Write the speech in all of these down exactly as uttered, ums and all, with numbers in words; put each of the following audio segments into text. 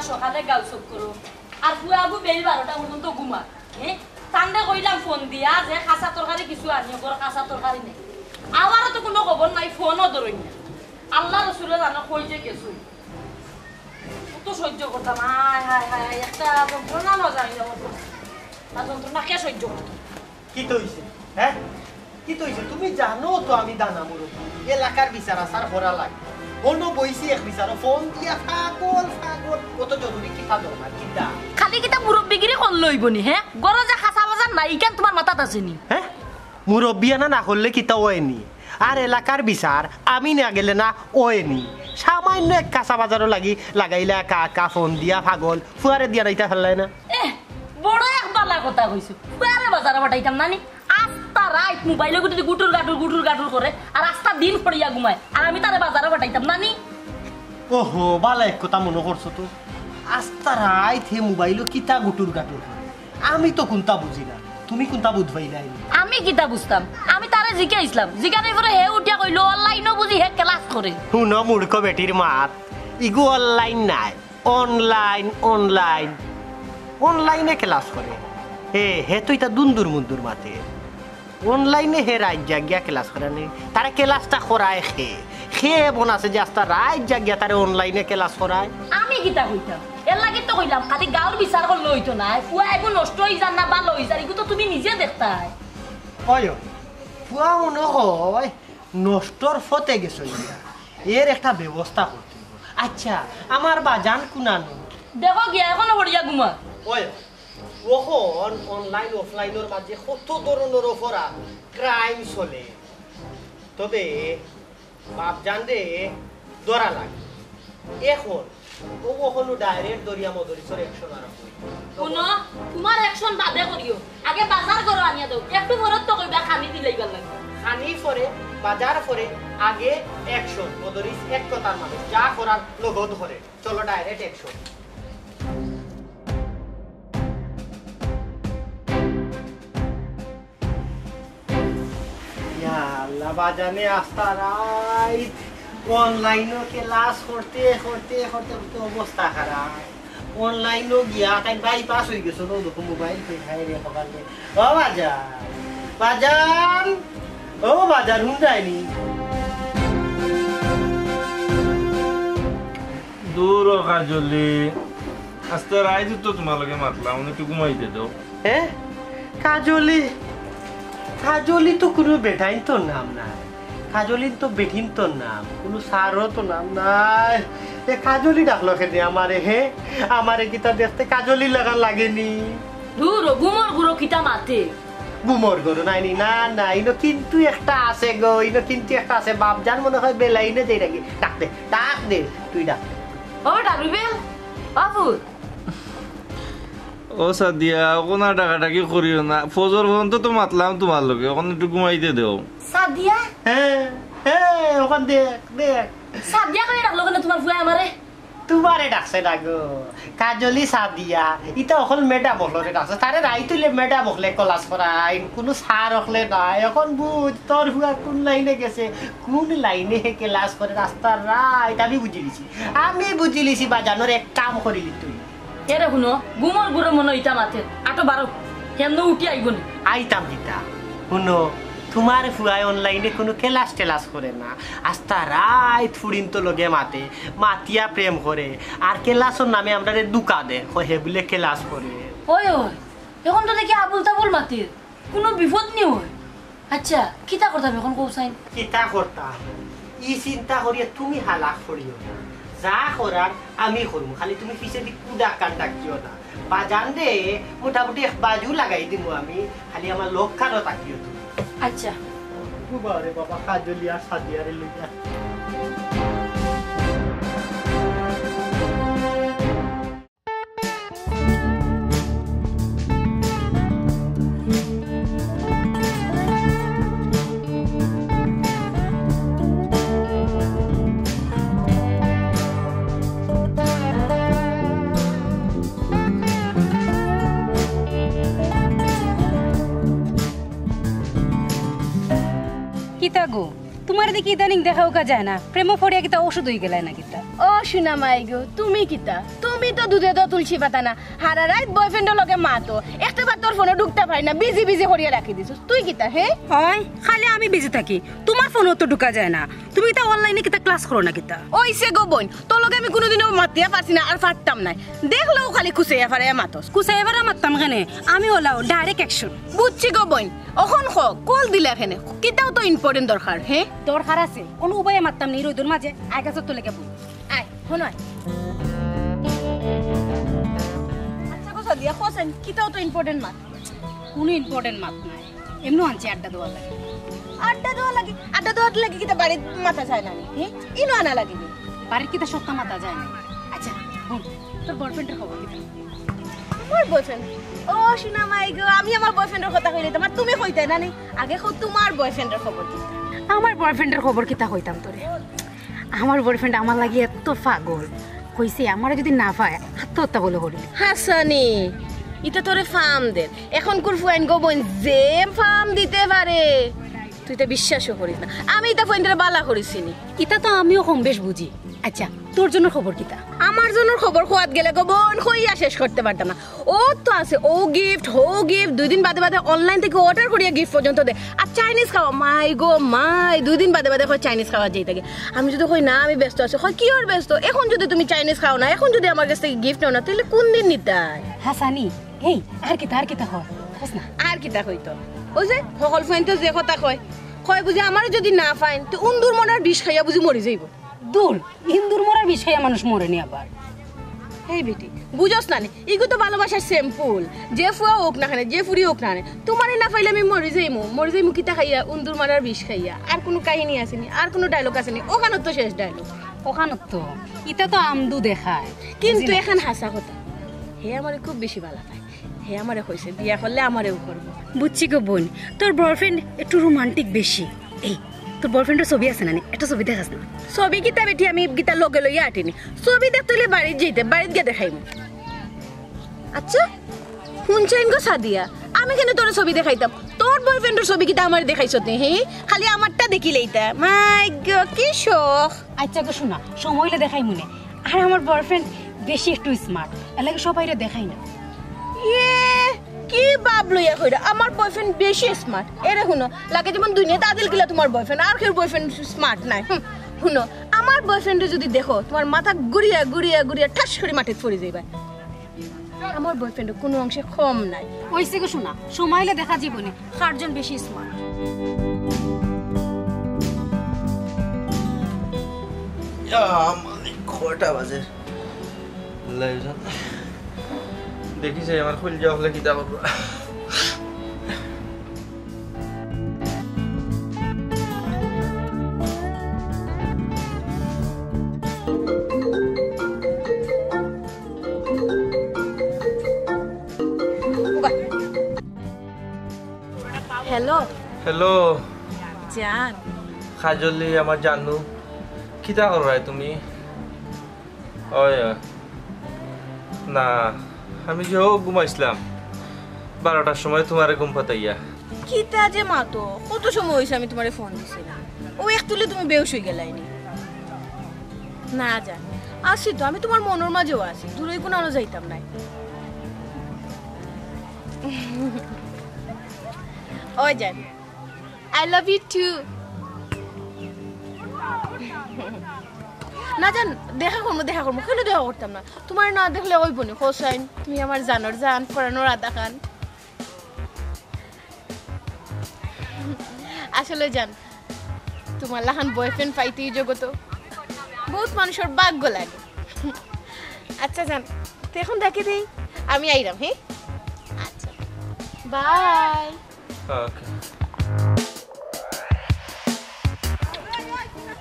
সকালে গাউ চক্কর। আর ফুয়াগু বেইল বারোটা পর্যন্ত ঘুমা। হ্যাঁ? তানরে কইলাম ফোন দিয়া যে কাঁচা তরকারি কিছু আনিও, ঘরো কাঁচা তরকারি নাই। আবারও তো কুনু খবর নাই, ফোনও ধরইন না। আল্লার রসুলে জানো কই যে গেছইন। কত সহ্য করতাম, হায়, হায়, হায়, হায়, একটা যন্ত্রণা না জানি না, ওর। না যন্ত্রণা কে সহ্য করতো? কিতা অইছে? হ্যাঁ? কিতা অইছে? তুমি জানো তো আমি দানা মুরব্বি। এলাকার বিচার আচার করা লাগে। অনো বইছি এক বিচারো ফোন দিয়া পাগল, পাগল। কত জরুরি কিতা দরকার, কিতা? খালি কিতা মুরব্বিগিরি করলে অইবো নি, হ্যাঁ? ঘরো যে কাঁচা বাজার নাই, ইখান তুমার মাথাত আছে নি? হ্যাঁ? মুরব্বিয়ানা না করলে কিতা অয় নি? আর এলাকার বিচার আমি না গেলে না অয় নি। সামান্য এক কাঁচা বাজারও লাগি লাগাইলা কা, কা ফোন দিয়া পাগল, ফুয়ারে দিয়া নাইতা পারলায় না। এহ, বড় এক বালা কথা কইছো। ফুয়ারে বাজারো পাঠাইতাম না নি? আস্তা রাইত মোবাইলো গুটুর গাটুর, গুটুর গাটুর করে, আর আস্তা দিন পড়িয়া ঘুমায়, আর আমি তারে বাজারো পাঠাইতাম না নি? ওহো, বালা এক কথা মনো করছো তো। আস্তা রাইত হে মোবাইলো কিতা গুটুর গাটুর করে। আমি তো কুন্তা বুঝি না, তুমি কুন্তা বুঝবায় না নি? আমি কিতা বুঝতাম? আমি তারে জিকাইছলাম, জিকানির পরে হে উঠিয়া কইলো, অনলাইনো বুঝি হে class করে। হুনো মূর্খ বেটির মাত, ইগু online নায়, online, online। Online-এ class করে। এ, হে তো ইতা দুন্দুর মুন্দুর মাতে। Online-এ হে রাইত জাগিয়া class করে নি। তারে class-টা করায় কে? কে এমন আছে যে আস্তা রাইত জাগিয়া তারে online-এ class করায়? আমি কিতা কইতাম? এরলাগি তো কইলাম, খালি গাউর বিচার করলে অইতো নায়। ফুয়া এগু নষ্ট অই যার না ভালা অই যার, ইগু তো তুমি নিজে দেখতায়। অয়, অয়। ফুয়া মনো অয় নষ্টর পথে গেছে ইয়া। এর একটা ব্যবস্থা করতে অইবো। আচ্ছা, আমার বাজান কুনানো? দেখো গিয়া, অখনো পড়িয়া ঘুমা। অয়, অখন online offline-র মাঝে কত ধরনর অপরাধ, crime চলে। তবে বাপজানরে ধরা লাগে। অখন, অউ অখনউ direct ধরিয়া মদরিছর action আরম্ভ অইবো। হুনো, তুমার action বাদে করিও। আগে বাজার করো আনিয়া দেও। একটু পরর তো কইবা খানি দিলাইবার লাগি। খানি পরে, বাজার পরে, আগে action। মদরিছ এক কথার মানুষ, যা করার নগদ করে। চলো direct action। ইয়া আল্লাহ, বাজানে আস্তা রাইত online-ও class করতে, করতে, করতে, করতে অবস্থা খারাপ। Online-ও গিয়া তাই bypass অই গেছে, ও দেখো মোবাইল কই খাই রে বাবা রে। ও বাজান, বাজান, ও বাজান, হুন যায়নি। দূর ও কাজলি, আস্তা রাইত তো তুমার লগে মাতলাম, অনে একটু ঘুমাইতে দেও। হ্যাঁ? কাজলি, কাজলি তো কুনু বেটাইন্তর নাম নায়, কাজলি তো বেটিন্তর নাম, কুনু স্যারও তো নাম নায়। এ কাজলি ডাকলো কেনে আমারে, হে? আমারে কিতা দেখতে কাজলি লাখান লাগেনি? দূর ও, ঘুমর ঘুরো কিতা মাতে? ঘুমর ঘুরো নায়নি, না, না, ইনো কিন্তু একটা আছে গো, ইনো কিন্তু একটা আছে, বাপজান মনো অয় বেলাইনে যাইরাগি। ডাক দে, ডাক দে, তুই ডাক দে। ও বেটা রুবেল, বাবু। ও সাদিয়া, অখন আর ডাকাডাকি করিও না। ফজর পর্যন্ত তো মাতলাম তুমার লগে, অখন একটু ঘুমাইতে দেও। সাদিয়া? হ্যাঁ, হ্যাঁ, অখান দেখ, দেখ। সাদিয়া করি ডাকলো কেনে তুমার ফুয়ায় আমারে? তুমারে ডাকছে না গো। কাজলি সাদিয়া, ইতা অকল madam অকলরে ডাকছে। তারে রাইত অইলে madam অকলে class করাইন, কুনু স্যার অকলে নায়। অখন বুঝ, তোর ফুয়া কুন line-এ গেছে, কুন line-এ হে class করে, আস্তা রাইত আমি বুঝিলিছি। আমি বুঝিলিছি, বাজানর এক কাম করিলি তুই। এরে হুনো, ঘুমর ঘুরো মনো অয় ইতা মাতের। আটো বারো, কেনে উঠি আইবো নি? আইতাম কিতা? হুনো, তুমার ফুয়ায় online-এ কুনু class টেলাস করে না। আস্তা রাইত ফুড়িন্তর লগে মাতে, মাতিয়া প্রেম করে। আর class-র নামে আমরারে ধুকা দে, কয় হে বুলে class করে। ওই, ওই, অখন তো দেখি আবুল তাবুল মাতের। কুনু বিপদ নি অয়? আচ্ছা, কিতা করতাম অখন কও চাইন? কিতা করতাম? ই চিন্তা করিয়া তুমি হালাক করিও না। যা করার আমি করমু, খালি তুমি পিছেদি কুদাকান ডাকিও না। বাজান দে, মোটামুটি এক বাজু লাগাই দিমু আমি, খালি আমার লগ খানো থাকিও তুমি। আচ্ছা। বাবা রে বাবা, কাজলি আর সাদিয়ারে লইয়া। কিতা গো? তুমারে দেখি ইদানিং দেখা উকা যায় না, প্রেমো পড়িয়া কিতা অসুধ অইগেলায় না কিতা? ও সোনা মাই গো, তুমি কিতা? তুমি তো দুধে তো তুলসী পাতা না, হারা রাইত বয়ফ্রেন্ডর লগে মাতো, একটা বার তোর ফোনো ঢুকতা পারি না, বিজি বিজি করিয়া রাখি দিছস। তুই কিতা, হে? অয়, খালি আমি বিজি থাকি, তুমার ফোনো তো ঢুকা যায় না। তুমি কিতা অনলাইনে কিতা ক্লাস করো না কিতা? অইছে গো বইন, তোর লগে আমি কুনুদিনও মাতিয়া পারছি না, আর পারতাম নায়। দেখলেও খালি কুচাইয়া ফারাইয়া মাতস। কুচাইয়া ফারাইয়া মাততাম কেনে? আমি অলাউ ডাইরেক্ট অ্যাকশন। বুঝছি গো বইন, অখন ক, কল দিলা কেনে? কিতাও তো ইম্পর্টেন্ট দরকার, হে? দরকার আছে, অনো উবাইয়া মাততাম নি, রইদর মাঝে আয় গাছর তলে গিয়া বই। আয়, হুন আয়। আচ্ছা গো সাদিয়া, কছাইন, কিতাও তো ইম্পর্টেন্ট মাত। কুনু ইম্পর্টেন্ট মাত নায়, এমনেউ আনছি আড্ডা দেওয়ার লাগি। আড্ডা দেওয়ার লাগি? আড্ডা দেওয়ার লাগি কিতা বাড়িত মাতা যায় না নি? হে? ইনো আনা লাগে নি? বাড়িত কিতা সত্তা মাতা যায় না? আচ্ছা, হুন, তোর বয়ফ্রেন্ডর খবর কিতা? আমার বয়ফ্রেন্ড? ও সোনা মাই গো, আমি আমার বয়ফ্রেন্ডর কথা কইলে তুমার তুমি কইতায় না নি? আগে কও তুমার বয়ফ্রেন্ডর খবর কিতা? আমার বয়ফ্রেন্ডর খবর কিতা কইতাম তোরে? আমার বয়ফ্রেন্ড আমার লাগি এত পাগল, কইছে আমারে যদি না পায় আত্মহত্যা বলে করি। হাছানি, ইতা তোরে ফাম দের। অখনকুর ফুয়াইন গো বইন যে ফাম দিতে পারে, তুই তো বিশ্বাসও করিস না। আমি ইতা ফুয়াইনটারে বালা করি চিনি। ইতা তো আমিও কম বেশ বুঝি। আচ্ছা, তোর জনর খবর কিতা? আমার জনর খবর কওয়াত গেলে গো বইন কইয়া শেষ করতে পারতাম না। ও তো আছে, ও গিফট, হো গিফট, দুই দিন বাদে বাদে অনলাইন থাকি অর্ডার করিয়া গিফট পর্যন্ত দে। আর চাইনিজ খাওয়া, মাই গো মাই, দুই দিন বাদে বাদে কয় চাইনিজ খাওয়াত যাইতাগি। আমি যদি কই না আমি ব্যস্ত আছি, কয় কিওর ব্যস্ত? অখন যদি তুমি চাইনিজ খাও না, অখন যদি আমার গেছ থাকি গিফট নেও না, তাইলে কুন দিন নিতায়? হাছানি, এই আর কিতা, আর কিতা কয়? কছ না। আর কিতা কইতো? অউ যে হকল ফুয়াইন্তে যে কথা কয়, কয় বুঝি আমারে যদি না পাইন, তে উন্দুর মরার বিষ খাইয়া বুঝি মরি যাইবো। দূর, ইন্দুর মরার বিষ খাইয়া মানুষ মরে নি আবার। হেই বেটি, বুঝস না নি? ইগু তো ভালোবাসার স্যাম্পল। যে ফুয়া অউক না কেনে, যে ফুড়ি অউক না কেনে, তুমারে না পাইলে আমি মরি যাইমু। মরি যাইমু কিতা খাইয়া? উন্দুর মরার বিষ খাইয়া। আর কুনু কাহিনী আছে নি? আর কুনু ডায়লগ আছে নি? অখানো তো শেষ ডায়লগ। অখানো তো, ইতা তো আমদু দেখায়। কিন্তু বুঝি না। অখান হাছা কথা, হে আমারে খুব বেশি বালা পায়। হে আমারে কইছে, বিয়া করলে আমারেও করবো। বুঝছি গো বইন, তোর বয়ফ্রেন্ড একটু রোমান্টিক বেশি। এই, তোর বয়ফ্রেন্ডর ছবি আছে না নি? একটা ছবি দেখাস না। ছবি কিতা বেটি আমি কিতা লগে লইয়া আটিনি? ছবি দেখতে অইলে বাড়িত যাইতে, বাড়িত গিয়া দেখাইমু। আচ্ছা, হুনছইন গো সাদিয়া, আমি কেনে তোরে ছবি দেখাইতাম? তোর বয়ফ্রেন্ডর ছবি কিতা আমারে দেখাইছত নি? হে, খালি আমারটা দেখিলেইতা। মাই গো, কি শখ। আচ্ছা গো সোনা, সময় অইলে দেখাইমুনে। আর আমার বয়ফ্রেন্ড বেশি একটু স্মার্ট, এর লাগি সবাইরে দেখাই না। ইয়ে, কি ভাব লইয়া কইরা? আমার বয়ফ্রেন্ড বেশি স্মার্ট। এরে হুনো, লাগে যেমন দুনিয়াত আদিল কিলা তুমার বয়ফ্রেন্ড, আর কেউর বয়ফ্রেন্ড স্মার্ট নায়। হুম, হুনো, আমার বয়ফ্রেন্ডরে যদি দেখো, তুমার মাথা ঘুরিয়া ঘুরিয়া ঘুরিয়া ঠাস করি মাটিত পড়ি যাইবা। আমার বয়ফ্রেন্ড কুনু অংশে কম নায়। অইছে গো সোনা, সময় অইলে দেখা যাইবো নে, কার জন বেশি স্মার্ট। ইয়া মালিক, কয়টা বাজে? লাইজন। দেখি চাই আমার কলিজা অকলে কিতা করবো। হ্যালো। হ্যালো। জান। কাজলি, আমার জানু, কিতা কররায় তুমি? ওই, ওই। না, আমি যে অউ ঘুমাইছলাম বারোটার সময় তুমারে ঘুম পাতাইয়া। কিতা যে মাতো, কত সময় অইছে আমি তুমারে ফোন দিছি না। অউ এক তুলে তুমি বেহুশ অইগেলায় নি। না জান, আছি তো, আমি তুমার মনর মাঝেউ আছি, দূরই কুনানো যাইতাম নায়। ওই জান, I love you too. না জান, দেখা করমু, দেখা করমু, কেনে দেখা করতাম না? তুমারে না দেখলে অইবো নি, কছাইন, তুমি আমার জানর জান, পরানর আধাখান। আসলে জান, তুমার লাখান বয়ফ্রেন্ড পাইতে ই জগতো বউত মানুষর ভাগ্য লাগে। আচ্ছা জান, তে অখন রাখি দেই, আমি আইরাম, হে? আচ্ছা, বাই। ওকে।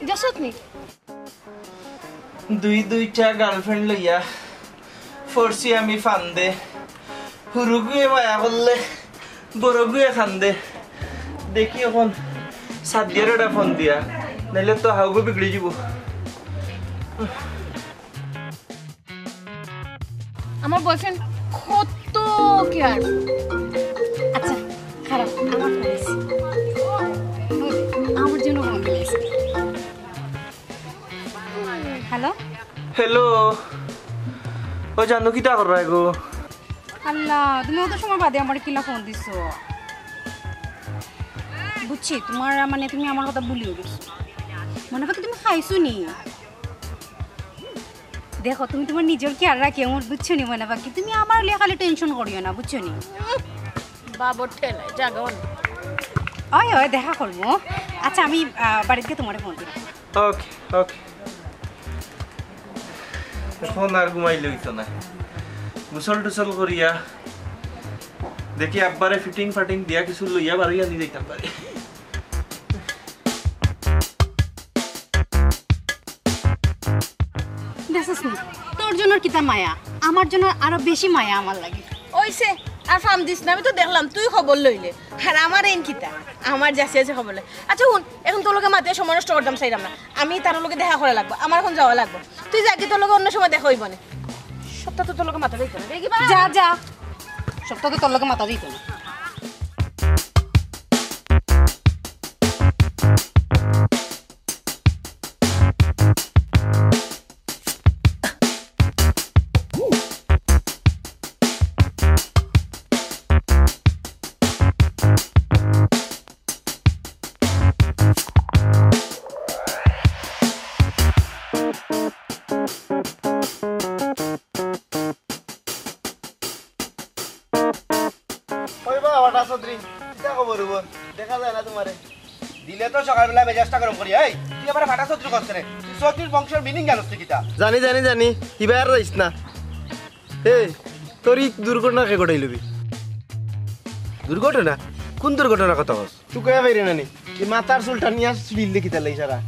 যাছত নি? দুই দুইটা গার্লফ্রেন্ড লইয়া পড়ছি আমি ফান্দে। হুরুগুয়ে মায়া করলে বড়গুয়ে কান্দে। দেখি অখন সাদিয়ারে একটা ফোন দিয়া, নাইলে তো হাউগু বিগড়ি যিবো। আমার বয়ফ্রেন্ড কত কেয়ার। আচ্ছা, খারাপ, আমার ফোন আইছে। আমার জন্য ফোন দিছে। হ্যালো, ও জানু, কিতা কররায় গো? আল্লাহ, তুমি অত সময় বাদে আমারে কিলা ফোন দিছো? বুঝছি, তুমার, মানে, তুমি আমার কথা ভুলিও গেছো। মনে পাকি তুমি খাইছো নি? দেখো, তুমি তুমার নিজর খেয়াল রাখিও, বুঝছো নি মনে পাকি? তুমি আমার লিয়া খালি টেনশন করিও না, বুঝছো নি? বাবর ঠেলায় জাগা অয় না। অয়, অয়, দেখা করমু। আচ্ছা, আমি, আহ, বাড়িত গিয়া তুমারে ফোন দিমু। ওকে, ওকে। অখন আর ঘুমাইলে অইতো নায়। গোসল টোসল করিয়া দেখি আব্বারে ফিটিং ফাটিং দিয়া কিছু লইয়া বারইয়া নি যাইতাম পারি। দেখছস নি, তোর জন্য কিতা মায়া, আমার জন্য আরো বেশি মায়া আমার লাগি। অইছে, আর ফাম দিস না, আমি তো দেখলাম তুই খবর লইলে, আর আমার এইন কিতা, আমার যাচি আছে খবর লই। আচ্ছা হুন, অখন তোর লগে মাতিয়া সময় নষ্ট করতাম চাইরাম না, আমি তার লগে দেখা করা লাগবো, আমার অখন যাওয়া লাগবো। তুই যা গি, তোর লগে অন্য সময় দেখা অইবো নে। সপ্তাহ তো তোর লগে মাতা যাইতো না, দেখি বা। যা, যা, সপ্তাহ তো তোর লগে মাতা যাইতো না। ওই বা, ফাটা চৌধুরী, কিতা খবর অইবো? দেখা যায় না তুমারে। দিলে তো সকালবেলা মেজাজটা গরম করি। এই, তুই আমারে ফাটা চৌধুরী কস কেনে? তুই চৌধুরীর বংশর মিনিং জানোস তুই কিতা? জানি, জানি, জানি। ইবার আর যাইস না। এ, তোর ই দুর্ঘটনা কে ঘটাইলবি? দুর্ঘটনা? কুন দুর্ঘটনার কথা কস? তুই কইয়া পাইরে না নি? ই মাথার চুল টানিয়া ছিঁড়িলে কিতা লাগি সারা?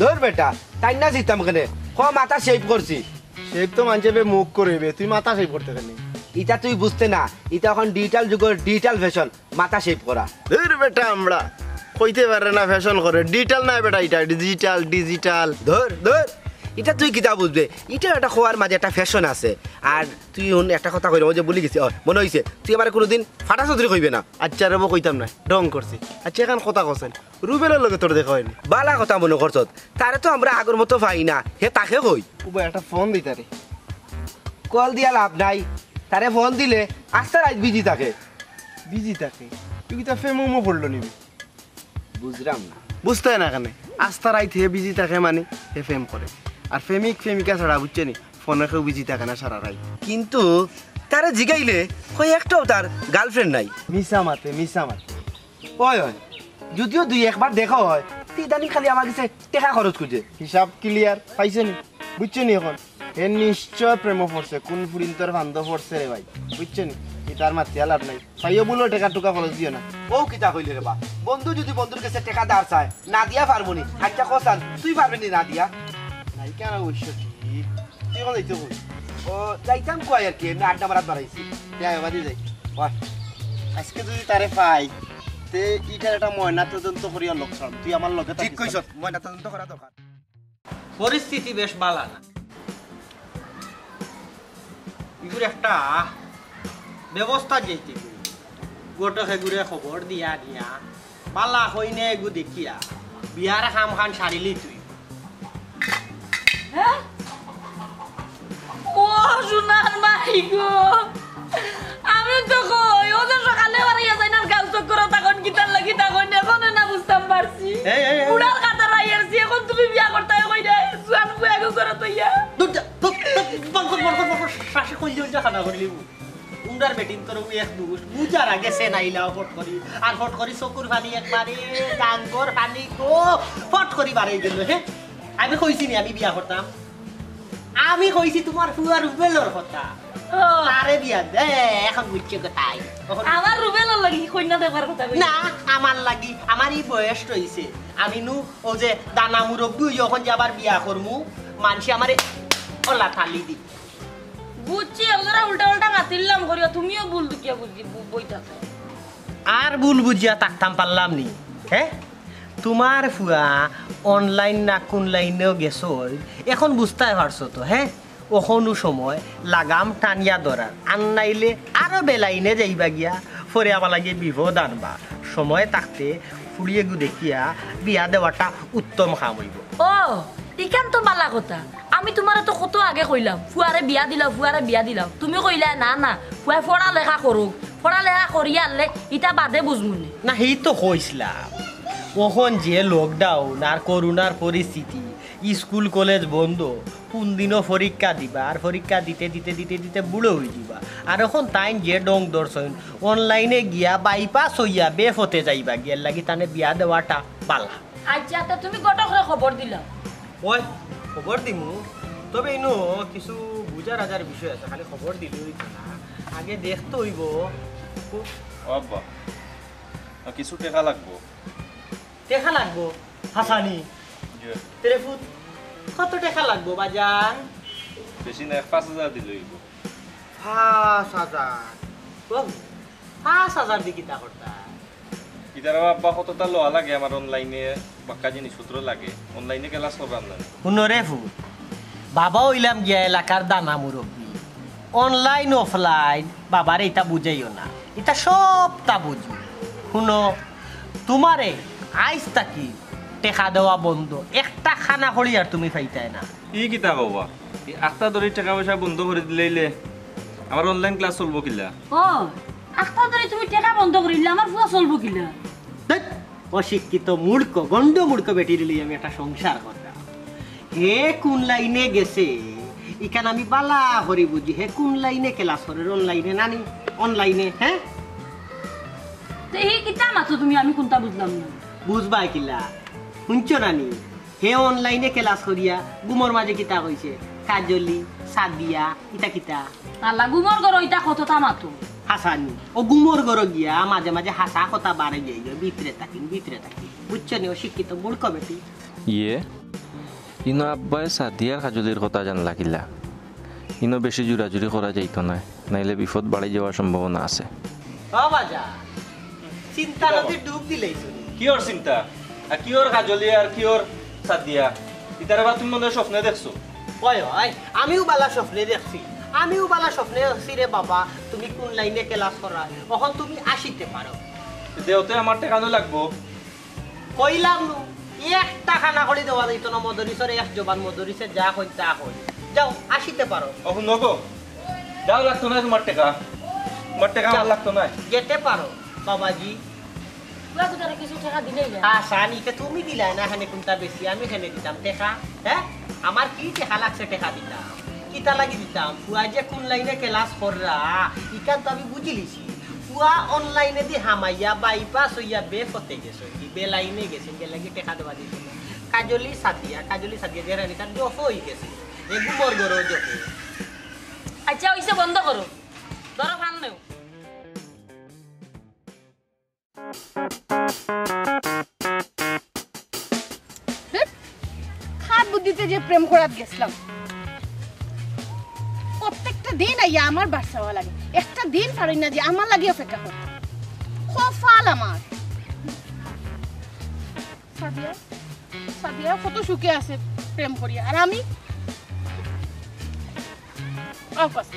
ধুর বেটা, টাইনা ছিঁড়তাম কেনে? ক মাথা শেভ করছি। শেভ তো মানষে বে মুখ করে বে, তুই মাথা শেভ করতে কেনে? ইটা তুই বুঝতে না, ইটা অখন ডিজিটাল যুগর ডিজিটাল ফ্যাশন, মাথা শেভ করা। ধুর বেটা, আমরা কইতে পারে না ফ্যাশন করে, ডিজিটাল না বেটা, ইটা ডিজিটাল, ডিজিটাল। ধুর, ধুর, ইটা তুই কিতা বুঝবে? ইটা একটা খোয়ার মাঝে একটা ফ্যাশন আছে। আর তুই হুন একটা কথা কইলাম, ওই যে ভুলি গেছি, ও, মনে অইছে, তুই আমারে কুনুদিন ফাটা চৌধুরী কইবে না। আচ্ছা রে বো, কইতাম না, ঢং করছি। আচ্ছা, অখন কথা কছেন, রুবেলর লগে তোর দেখা অয়নি? বালা কথা মনো করছত, তারে তো আমরা আগর মতো পাই না, হে থাকে কই? ও ভাই, একটা ফোন দি তারে। কল দিয়া লাভ নাই, তারে ফোন দিলে আস্তা রাইত বিজি থাকে। বিজি থাকে? তুই কিতা ফেমো মো পড়লো নিবি? বুঝরাম না। বুঝতে না কেনে? আস্তা রাইত হে বিজি থাকে মানে হে ফেম করে। আর ফেমিক ফেমিকা ছাড়া বুঝছে নি, ফোনে কেউ বিজি থাকে না সারা রাইত। কিন্তু তারে জিগাইলে কয় একটাও তার গার্লফ্রেন্ড নাই। মিছা মাতে, মিছা মাতে। ওই, ওই, যদিও দুই একবার দেখা অয়, তে ইদানিং খালি আমার গেছে টেকা খরচ খুজে। হিসাব ক্লিয়ার, পাইছে নি? বুঝছে নি অখন? হে নিশ্চয় প্রেমো পড়ছে, কুন ফুরিন্তর ফান্দো পড়ছে রে ভাই, বুঝছে নি? ইতার মাতিয়া লাভ নাই, পাইও বুলো টেকা টুকা খরচ দিও না। ও কিতা কইলে রে বা? বন্ধু যুদি বন্ধুর গেছে টেকা ধার চায়, না দিয়া পারমু নি? আচ্ছা কছান, তুই পারবে নি না দিয়া? নাই কেন অবশ্য ঠিক। তুই অখন যাইতে কই? ও, যাইতাম কই আর কি, এমনে আড্ডা মারাত বাড়াইছি। যাই, বাদে যাই। ওই, আজকে যুদি তারে পাই, তে ইটার একটা ময়না তদন্ত করিয়া লোক ছাড়ম। তুই আমার লগে ঠিক থাকিস। কইছস, ময়না তদন্ত করা দরকার। পরিস্থিতি বেশ বালা না। ইগুর একটা ব্যবস্থা যেতে কই। ঘটকে ঘুরে খবর দিয়া দিয়া বালা কইনে এগু দেখিয়া বিয়ার কাম খান সারিলি তুই। হ্যাঁ? ও সোনার মাই গো, আমি তো কই, ও তো সকালে বাড়িয়া যাই না, গাল চক্কর তখন কিতার লাগি তখন, অখন না বুঝতাম পারছি। এই, এই, এই। বুড়ার কাতার আইয়াছি, অখন তুমি বিয়া করতায় কই রে? জুয়ান বুয়া গো করো তো ইয়া। দূর যা, দূর, দূর, বন্ধ কর, বন্ধ কর, বন্ধ কর, শ্বাসে কইলে ওই যা খানা করলি। উমরার বেটিন তোর ওই এক দুষ, বুঝার আগে সে নাইলাও ফট করি, আর ফট করি চকুর পানি একবারে, জাঙ্গর পানি গো, ফট করি বাড়াই গেল, হ্যাঁ? আমি কইছি নি আমি বিয়া করতাম? আমি কইছি তোমার ফুয়ার উবেলর কথা। ও। তারে বিয়া দে, অখন বুঝছে কোথায়? অখন আমার রুবেলর লাগি কইনা দেখবার কথা কই। না, আমার লাগি, আমার ই বয়স রইছে। আমি নু ও যে দানা মুরব্বি অই অখন যে আবার বিয়া করমু, মানষে আমারে ওলা থালি দি। বুঝছি, একজোড়া উল্টা উল্টা মাতিলাম করিও, তুমিও ভুল দুকিয়া বুঝি বই থাকো। আর ভুল বুঝিয়া থাকতাম পারলাম নি, হ্যাঁ? তোমার ফুয়া অনলাইন না কোন লাইনেও গেছই, অখন বুঝতায় পারছো তো, হ্যাঁ? অখনউ সময় লাগাম টানিয়া ধরার, আর নাইলে আরো বেলাইনে যাইবা গিয়া, পরে আমার লাগি বিপদ আনবা। সময় থাকতে ফুড়িয়েগু দেখিয়া বিয়া দেওয়াটা উত্তম কাম অইবো। ও, ইখান তো বালা কথা। আমি তুমারে তো কত আগে কইলাম, ফুয়ারে বিয়া দিলাও, ফুয়ারে বিয়া দিলাও। তুমি কইলায়, "না, না, ফুয়ায় পড়ালেখা করুক, পড়ালেখা করিয়া আনলে ইতা বাদে বুঝমুনে।" না, হি তো কইছলাম। অখন যে lockdown আর করোনার পরিস্থিতি, স্কুল কলেজ বন্ধ, কুনদিনও পরীক্ষা দিবা, আর পরীক্ষা দিতে দিতে দিতে দিতে বুড়া অইযিবা। আর অখন তাইন যে ঢং ধরছইন, online-এ গিয়া বাইপাস অইয়া বেপথে যাইবা গি, এরলাগি তানে বিয়া দেওয়াটা বালা। আইচ্ছা, তে তুমি ঘটকরে খবর দিলাও। অয়, খবর দিমু, তবে ইনো কিছু বুঝার আজার বিষয় আছে, খালি খবর দিলে অইতো না, আগে দেখতে অইবো। ও আব্বা, আর কিছু টেকা লাগবো। টেকা লাগবো? হাছানি? জি। তেরে ফুত, কত টেকা লাগবো বাজান? বেশি না, পাঁচ হাজার দিলে অইবো। পাঁচ হাজার? ও, পাঁচ হাজার দি কিতা করতা? ইতারে আব্বা কততা লওয়া লাগে, আমার online-এ বাক্কা জিনিসপত্র লাগে, online-এ class কররাম না। হুনো রে ফুত, বাবা অইলাম গিয়া এলাকার দানা মুরব্বি, online offline বাবারে ইতা বুঝাইও না, ইতা সবতা বুঝি। হুনো, তুমারে আইজ থাকি টেকা দেওয়া বন্ধ, একটা কানা কড়ি আর তুমি পাইতায় না। ই কিতা কও বা? ই আখতা ধরি টেকা পয়সা বন্ধ করি দিলাইলে আমার online class চলবো কিলা? ও, আখতা ধরি তুমি টেকা বন্ধ করি দিলে আমার ফুয়া চলবো কিলা? ধ্যাৎ, অশিক্ষিত মূর্খ, গণ্ড মূর্খ বেটিরে লইয়া আমি একটা সংসার করতাম। হে কুন line-এ গেছে, ইখান আমি বালা করি বুঝি। হে কুন line-এ class করের, online-এ নানি? Online-এ, হ্যাঁ? তে হি কিতা মাতো তুমি, আমি কুনতা বুঝলাম না। বুঝবায় কিলা? হুনছো নানি? হে online-এ class করিয়া ঘুমর মাঝে কিতা কইছে? কাজলি, সাদিয়া, ইতা কিতা? আল্লাহ, ঘুমর ঘরো ইতা কততা মাতো। হাছানি। ও ঘুমর ঘরো গিয়া মাঝে মাঝে হাছা কথা বারে যাইগি, ভিতরে থাকিন, ভিতরে থাকিন। বুঝছো নি, অশিক্ষিত মূর্খ বেটি। ইয়ে, ইনো আব্বায় সাদিয়ার কাজলির কথা জানলা কিলা? ইনো বেশি জুরাজুরি করা যাইতো নায়, নাইলে বিপদ বাড়ি যাওয়ার সম্ভাবনা আছে। ও বাজা, চিন্তা নদীর ডুব দিলাইছো নি। কিওর চিন্তা? আর কিওর কাজলি আর কিওর সাদিয়া? ইতারে বা তুমি মনে হয় স্বপ্নে দেখছো। অয়, অয়, আমিও বালা স্বপ্নে দেখছি। আমিও বালা স্বপ্নে দেখছি রে বাবা, তুমি কুন line-এ class করায়। অখন তুমি আসিতে পারো। দেওতে আমার টেকানো লাগবো। কইলাম নু, একটা কানা কড়ি দেওয়া যাইতো না, মদরিসর এক জবান, মদরিসে যা কইন তা কই। যাও, আসিতে পারো। অখন নগো। যাও, লাগতো না তোমার টেকা। তোমার টেকা আমার যাও। লাগতো না। যেতে পারো, বাবাজি। বাবু, তারা কিছু টেকা দিলেই না। আশা, নিতে তুমি দিলায় না, হেনে কুনটা বেশি, আমি হেনে দিতাম টেকা, হ্যাঁ? আমার কি টেকা লাগছে টেকা দিতাম? কিতা লাগি দিতাম? ফুয়া যে কুন line-এ class কররা, ইখান তো আমি বুঝিলিছি। ফুয়া online-এ দি হামাইয়া বাইপাস অইয়া বেপথে গেছে, কি বে line-এ গেছে, কে লাগি টেকা দেওয়া দিছে না। কাজলি সাদিয়া, কাজলি সাদিয়া যে রানী তার দফ অই গেছে, এ ঘুমর ঘরো দফ। আচ্ছা, অইছে, বন্ধ করো, ধরো ফান নেও। ধ্যাৎ, কার বুদ্ধিতে যে প্রেম করাত গেছলাম। প্রত্যেকটা দিন আইয়া আমার বাসাওয়া লাগে, একটা দিন পারই না যে আমার লাগি অপেক্ষা করে। কপাল আমার। সাদিয়া, সাদিয়া কত সুখে আছে প্রেম করিয়া, আর আমি আও কষ্ট।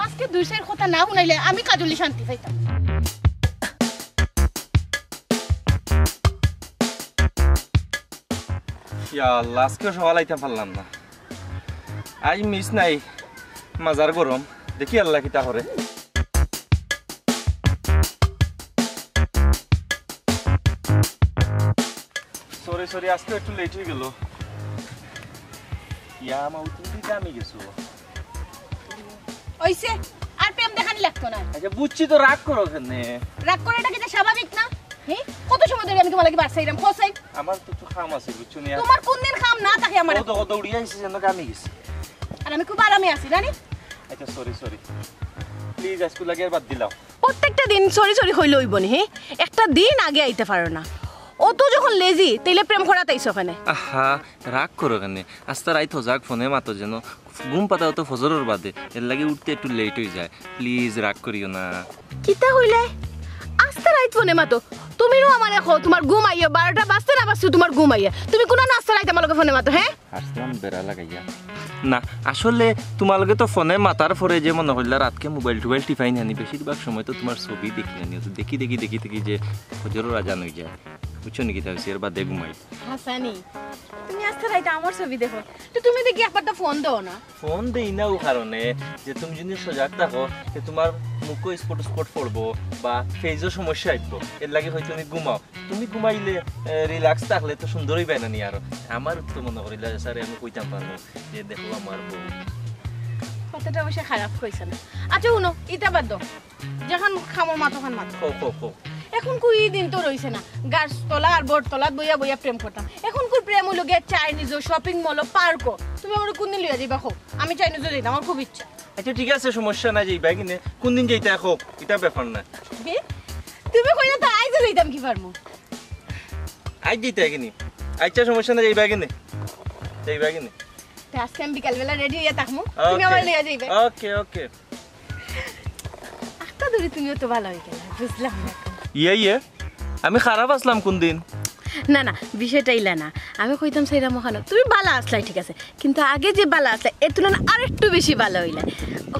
আজকে দুই চাইর কথা না হুনাইলে আমি কাজলি শান্তি পাইতাম। ইয়া আল্লাহ, আজকে সকাল আইতাম পারলাম না। আজ মিস নাই, মাজার গরম, দেখি আল্লাহ কিতা করে। সরি সরি, আজকে একটু লেট অই গেল। ইয়া, মা, তুমি কামে গেছো? অইছে, আর প্রেম দেখানি লাগতো না। আচ্ছা, বুঝছি তো, রাগ করো কেনে? রাগ করাটা কিতা স্বাভাবিক না? হে? কত সময় ধরি আমি তুমার লাগি বার চাইরাম, কও চাই? আমার তো একটু কাম আছে, বুঝছো নি? তুমার কুনদিন কাম না থাকে আমার? ও তো, ও দৌড়িয়া আইছে, যেন কামে গেছে। আর আমি খুব আরামে আছি, জানি? আচ্ছা, সরি, সরি। প্লিজ, আজকে লাগি আর বাদ দিলাও। প্রত্যেকটা দিন সরি সরি কইলে অইবো নি, হে? একটা দিন আগে আইতে পারো না। অত যখন লেজি, তাইলে প্রেম করাত আইছো কেনে? আহা, রাগ করো কেনে? আস্তা রাইত হজাগ ফোনে মাতো যেন, ঘুম পাতাও তো ফজরর বাদে, এরলাগি উঠতে একটু লেট অই যায়। প্লিজ, রাগ করিও না। কিতা কইলে? আস্তা রাইত ফোনে মাতো? তুমিও আমারে কও, তুমার ঘুম আইয়া, বারোটা বাজতে না বাজতে তুমার ঘুম আইয়া। তুমি কুন আস্তা রাইত আমার লগে ফোনে মাতো, হে? হাসলাম বেড়া লাগাইয়া। না, আসলে তুমার লগে তো ফোনে মাতার পরে যে মনে করিলা রাতকে মোবাইল টোবাইল টিপাই নানি, বেশিরভাগ সময় তো তুমার ছবি দেখি নানি, তো দেখি দেখি দেখি দেখি যে ফজরর আজান অই যায়। বুঝছো নি কিতা কইছি? এর বাদে ঘুমাই। হাছানি, তুমি আস্তা রাইত আমার ছবি দেখো, তো তুমি দেখি একবার তো ফোন দেও না। ফোন দেই না ও কারণে যে তুমি যদি সজাগ থাকো, তে তোমার মুখো স্পট স্পট পড়বো বা ফেজও সমস্যা আইবো, এর লাগি হয়তো তুমি ঘুমাও। তুমি ঘুমাইলে, এ, রিল্যাক্স থাকলে তো সুন্দরই পায় না নি আরো। আমার তো মনে করিলা স্যার আমি কইতাম পারবো যে দেখো আমার বউ। কথাটা অবশ্য খারাপ কইছো না। আচ্ছা হুনো, ইতা বাদ দাও, যেখান খামো মাতোখান মাতো। কও, কও, কও। এখন কুই দিন তো রইছে না, গাছ তলা আর বট তলাত বইয়া বইয়া প্রেম করতাম। এখন কুর প্রেম অইলো গিয়া চাইনিজও, শপিং মলও, পার্কও। তুমি আমারে কোন দিন লইয়া যাইবা কও? আমি চাইনিজও যাইতাম, আমার খুব ইচ্ছা। আচ্ছা ঠিক আছে, সমস্যা নাই, যাইবা কিনে। কোন দিন যাইতা কও, ইটা ব্যাপার না। হে? তুমি কইলে তো আইজও যাইতাম কি পারমু? আইজ যাইতা কিনি? আচ্ছা সমস্যা নাই, যাইবা কিনে, যাইবা কিনে। তে আজকে আমি বিকালবেলা রেডি হইয়া থাকমু, তুমি আমারে লইয়া যাইবা। ওকে, ওকে। আত্তা ধরে তুমিও তো ভালা হই গেলা, বুঝলাম না। ইয়ে, ইয়ে, আমি খারাপ আছলাম কোন দিন? না, না, বিষয়টা ইলা না। আমি কইতাম চাইরাম অখানো, তুমি ভালা আছলাই, ঠিক আছে, কিন্তু আগে যে ভালা আছলাই, এর তুলনায় আরেকটু বেশি ভালা অইলা।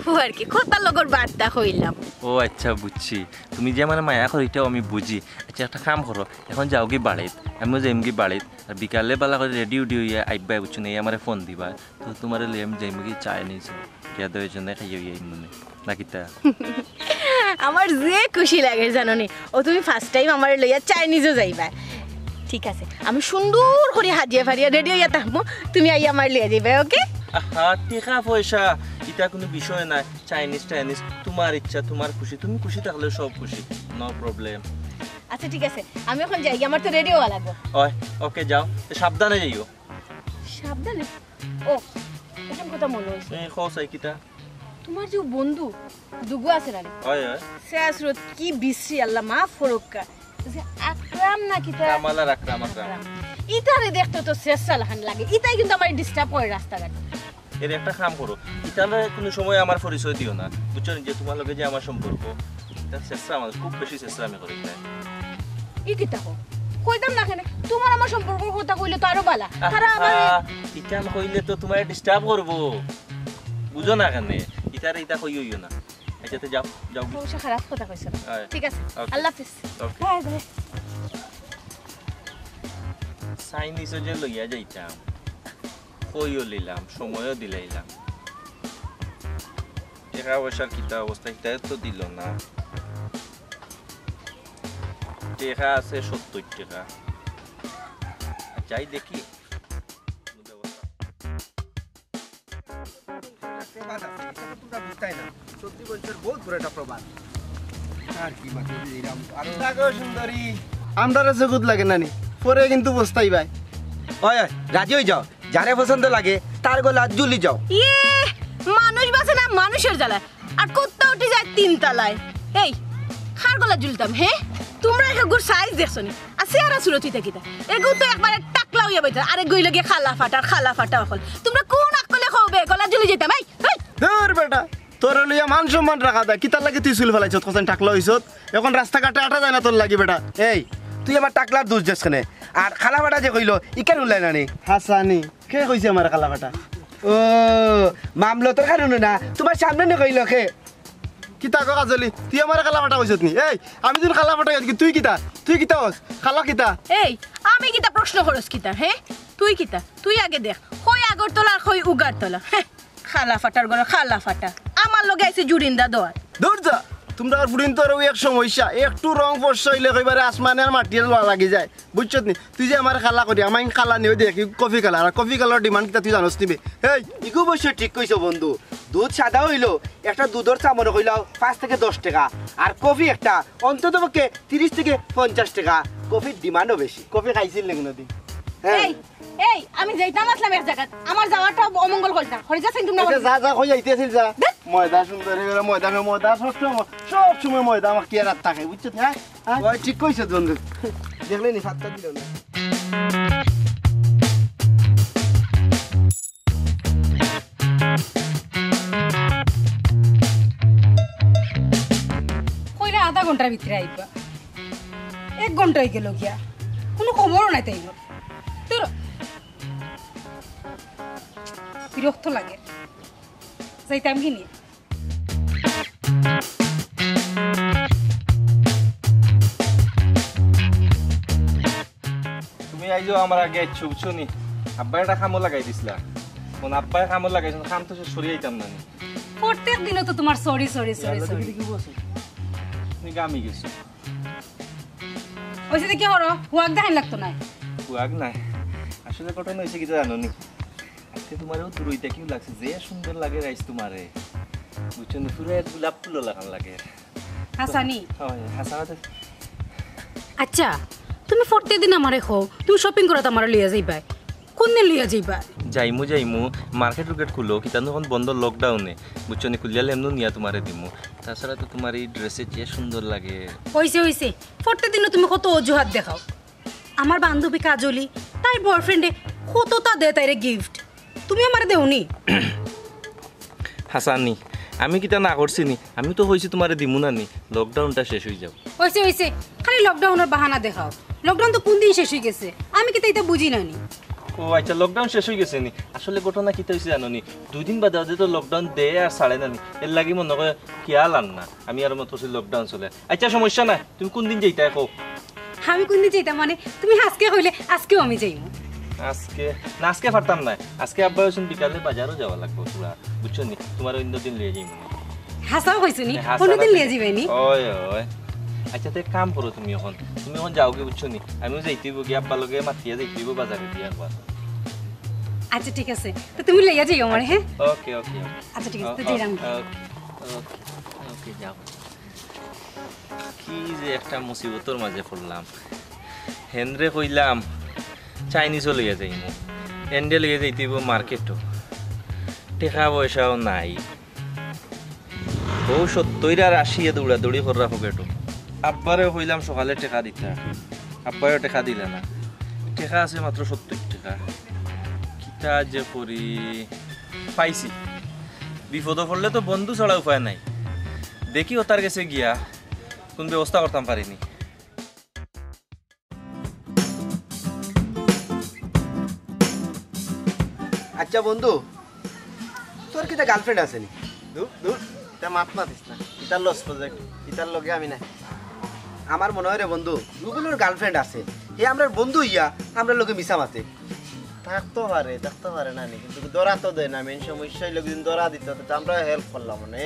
ও আর কি, কথার লগর বার্তা কইলাম। ও আচ্ছা, বুঝছি। তুমি যে আমারে মায়া করো, ইটাও আমি বুঝি। আচ্ছা, একটা কাম করো, এখন যাওগি বাড়িত, আমিও যাইমগি বাড়িত, আর বিকালে ভালা করি রেডি উডি অইয়া আইবা, বুঝছো নি? আমারে ফোন দিবা, তো তোমারে লইয়া আমি যাইমগি চাইনিজ। গিয়া দুইজনে খাইয়া অইয়া আইমু নে। না কিতা? আমার যে খুশি লাগে জানো নি, ও তুমি ফার্স্ট টাইম আমারে লইয়া চাইনিজও যাইবা। ঠিক আছে, আমি সুন্দর করি হাজিয়া ফারিয়া রেডি অইয়া থাকমু, তুমি আইয়া আমারে লইয়া যাইবা, ওকে? আহা, টেকা পয়সা ইটা কোনো বিষয় না, চাইনিজ টাইনিজ তোমার ইচ্ছা, তোমার খুশি, তুমি খুশি থাকলে সব খুশি, নো প্রবলেম। আচ্ছা ঠিক আছে, আমি এখন যাই, আমার তো রেডি হওয়া লাগবো। ওই, ওকে, যাও, তো সাবধানে যাইও। সাবধানে? ও, এখন কথা মনে হইছে। এই, কও চাই কিতা? তোমার যে বন্ধু দুগু আছে না রে? হয়, হয়। সে আসলে কি বিশ্রী, আল্লাহ মাফ করুক্কা। যে আকরাম না কিতা? কামাল আর আকরাম, আকরাম। আকরাম। ইতারে দেখতে তো শেষ সালহান লাগে। ইতাই কিন্তু আমার ডিস্টার্ব করে রাস্তাঘাটে। এর একটা কাম করো, ইতারে কোনো সময় আমার পরিচয় দিও না, বুঝছো নি? যে তোমার লগে যে আমার সম্পর্ক, ইতা শেষরা আমার খুব বেশি শেষরা আমি করি না। ই কিতা কও? কইতাম না কেনে? তোমার আমার সম্পর্কর কথা কইলে তো আরো বালা। তারা আমার আহা, ইতা কইলে তো তোমারে ডিস্টার্ব করবো, বুঝো না কেনে? ইতারে ইতা কই অইও না। আচ্ছা, তো যাও, যাও। অবশ্য খারাপ কথা কইছো না। হ্যাঁ। ঠিক আছে, ওকে। আল্লাহ হাফিজ। ওকে। Bye bye. চাইনিজও যে লইয়া যাইতাম, কইও লইলাম, সময়ও দিলাইলাম। টেকা পয়সার কিতা অবস্থা, কিতা তো দিল না। টেকা আছে সত্তর টেকা। যাই দেখি। প্রবাদ আছে, এটা তো তোমরা বুঝতাই না। সত্যি বলছো, বহুত বড় একটা প্রবাদ। আর কি মাত্র দিলাম, আরো লাগো সুন্দরী। আমরারে সুগুত লাগে না নি, পরে কিন্তু পস্তাইবায়। ওই, ওই, রাজি হই যাও, যারে পছন্দ লাগে তার গলা ঝুলি যাও। ইয়ে, মানুষ বাঁচে না মানুষের জ্বালায়, আর কুত্তা উঠি যায় তিন তলায়। এই, কার গলা ঝুলতাম, হে? তোমরা এক গুর সাইজ দেখছো নি? আর চেহারা সুরত ইতা কিতা? এগু তো একবারে টাকলা হইয়া বইতে, আরেক গুই লগে কালা ফাটার, কালা ফাটা অকল। তোমরা কোন আকলে কও বে গলা ঝুলি যাইতাম? এই, এই! ধুর বেটা, তোরে লইয়া মান সম্মান রাখা যায়। কিতার লাগি তুই চুল ফালাইছত, কছাইন টাকলা হইছত? এখন রাস্তাঘাটে আটা যায় না তোর লাগি বেটা। এই, তুই আমার টাকলার দোষ দেস কেনে? আর কালা ফাটা যে কইলো, ইকার উল্লাই না নি? হাছানি, কে কইছে আমার কালা ফাটা? ও, মামলতর কারণে না, তোমার সামনে নি কইলো কে? কিতা গো কাজলি, তুই আমার কালা ফাটা কইছত নি? এই, আমি যখন কালা ফাটা কইছি, তুই কিতা? তুই কিতা হস? কালা কিতা? এই, আমি কিতা প্রশ্ন করস কিতা, হে? তুই কিতা? তুই আগে দেখ, কই আগরতলা আর কই উগারতলা, হে? কালা ফাটার ঘরে কালা ফাটা। আমার লগে আইছে জুরিন্দা দোয়ার। দূর যা, তোমরা আর ফুরিন তো আরো এক সমস্যা, একটু রং ফর্সা হইলে কইবারে আসমানে আর মাটি আর লাগি যায়। বুঝছত নি? তুই যে আমার কালা করি, আমার কালা নিয়ে দেখি কফি কালার, আর কফি কালার ডিমান্ড কিতা তুই জানোস নিবে? এই, ইগু অবশ্য ঠিক কইছো বন্ধু, দুধ সাদা হইলো, একটা দুধর চামড় কইলাও পাঁচ থেকে দশ টাকা, আর কফি একটা অন্তত পক্ষে তিরিশ থেকে পঞ্চাশ টাকা। কফির ডিমান্ডও বেশি। কফি খাইছিল নি কোনোদিন? হ্যাঁ। এই, এই, আমি যাইতাম আসলাম এক জায়গাত, আমার যাওয়াটা অমঙ্গল করতাম। হরে যা, সাইন তোমরা আচ্ছা, যা, যা, কই যাইতে আছিল, যা। দেখ। ময়দা সুন্দর হয়ে গেল, ময়দা, ময়দা, সব সময়, সব সময় ময়দা আমার কি আর রাত থাকে, বুঝছো? হ্যাঁ? হ্যাঁ? ওই ঠিক কইছো বন্ধু। দেখলে নি, সাতটা দিল না। কইলে আধা ঘন্টার ভিতরে আইবা, এক ঘন্টা হয়ে গেল গিয়া, কোনো খবরও নাই তাই। তোর বিরক্ত লাগে, যাইতাম কি নিয়ে? এই যে আমার আগে আইছো, বুঝছো নি? আব্বা একটা কামো লাগাই দিছলা। কোন আব্বায় কামো লাগাইছইন, কাম তো শেষ করি আইতাম না নি। প্রত্যেক দিনও তো তোমার সরি সরি সরি সরি। তুমি গামি গেছো। ওই সাথে কি করো? হুয়াক দেখাইন লাগতো না। হুয়াক নাই। আসলে ঘটনা হয়েছে কি জানো নি? আজকে তোমার ও দূরইতে কেউ লাগছে, যে সুন্দর লাগে রাইস তোমারে। বুঝছো নি? পুরো এক গোলাপ ফুল লাগান লাগে। হাসানি। হয়, হাসানাতে আচ্ছা, তুমি প্রত্যেক দিন আমারে কও তুমি শপিং করাত আমারে লইয়া যাইবায়। কোন দিন লইয়া যাইবায়? যাইমু যাইমু, মার্কেট টুর্কেট খুলো, কিতা এখন বন্ধ লকডাউনে, বুঝছো নি? খুলিয়ালে এমনও নিয়া তোমারে দিমু। তাছাড়া তো তোমার এই ড্রেসে যে সুন্দর লাগে। হইছে হইছে, প্রত্যেক দিনও তুমি কত অজুহাত দেখাও। আমার বান্ধবী কাজলি, তাইর বয়ফ্রেন্ডে কততা দে তাইরে গিফট, তুমি আমারে দেওনি। হাসানি, আমি কিতা না করছি নি? আমি তো কইছি তোমারে দিমু না নি, লকডাউনটা শেষ হয়ে যাও। হইছে হইছে, খালি লকডাউনের বাহানা দেখাও। লকডাউন তো কোন দিন শেষ হয়ে গেছে? আমি কিতা ইতা বুঝি না নি। ও আচ্ছা, লকডাউন শেষ হয়ে গেছে নি? আসলে ঘটনা কিতা হয়েছে জানো নি? দুই দিন বাদে বাদে তো লকডাউন দে আর ছাড়ে না নি, এর লাগি মনে করে খেয়াল আর না। আমি আর মত করছি লকডাউন চলে। আচ্ছা, সমস্যা নাই, তুমি কোন দিন যাইতায় কও? আমি কোন দিন যাইতাম মানে? তুমি আজকে কইলে আজকেও আমি যাইমু। আজকে না, আজকে পারতাম না। আজকে আব্বা হইছেন বিকালে বাজারও যাওয়া লাগবো পুরা, বুঝছো নি? তোমার অন্য দিন লিয়ে যাইমু। হাসাও কইছো নি? হ্যাঁ, হাসা অন্যদিন না। লিয়ে যাইবায় নি। ওই, ওই। আচ্ছা, তো এক কাম করো তুমি এখন। তুমি এখন যাওগি, বুঝছো নি? আমিও যাইতে হইব গিয়া, আব্বার লগে মাতিয়া যাইতে হইব বাজারে দিয়া একবার। আচ্ছা ঠিক আছে, তো তুমি লইয়া যাইও আমারে, হ্যাঁ? ওকে, ওকে, ওকে। আচ্ছা ঠিক আছে, তো ও- যাইলাম। ওকে, ওকে, ওকে, যাও। কি যে একটা মুসিবতর মাঝে পড়লাম। হেনরে কইলাম চাইনিজও লইয়া যাইমু, এনরে লইয়া যাইতে হইব মার্কেটও, টেকা পয়সাও নাই। ও সত্তইর আর আশি এ দৌড়াদৌড়ি কররা পকেটো। আব্বারে কইলাম সকালে টেকা দিতা, আব্বায়ও টেকা দিলা না। টেকা আছে মাত্র সত্তইর টেকা। কিতা যে করি, পাইছি। বিপদো পড়লে তো বন্ধু ছাড়া উপায় নাই। দেখি ওতার গেছে গিয়া কোন ব্যবস্থা করতাম পারি নি। আচ্ছা বন্ধু, তোর কিতা গার্লফ্রেন্ড আছে নি? দূর দূর, ইতা মাত মাতিস না। ইতার লস প্রজেক্ট, ইতার লগে আমি নাই। আমার মনে হয় রে বন্ধু, রুবেলর গার্লফ্রেন্ড আছে। হে আমরার বন্ধু ইয়া আমরার লগে মিছা মাতে। থাকতো পারে, থাকতো পারে না নি, কিন্তু ধরা তো দেয় না। মেইন সমস্যা হইলো যদি ধরা দিত, তো আমরা হেল্প করলাম মানে।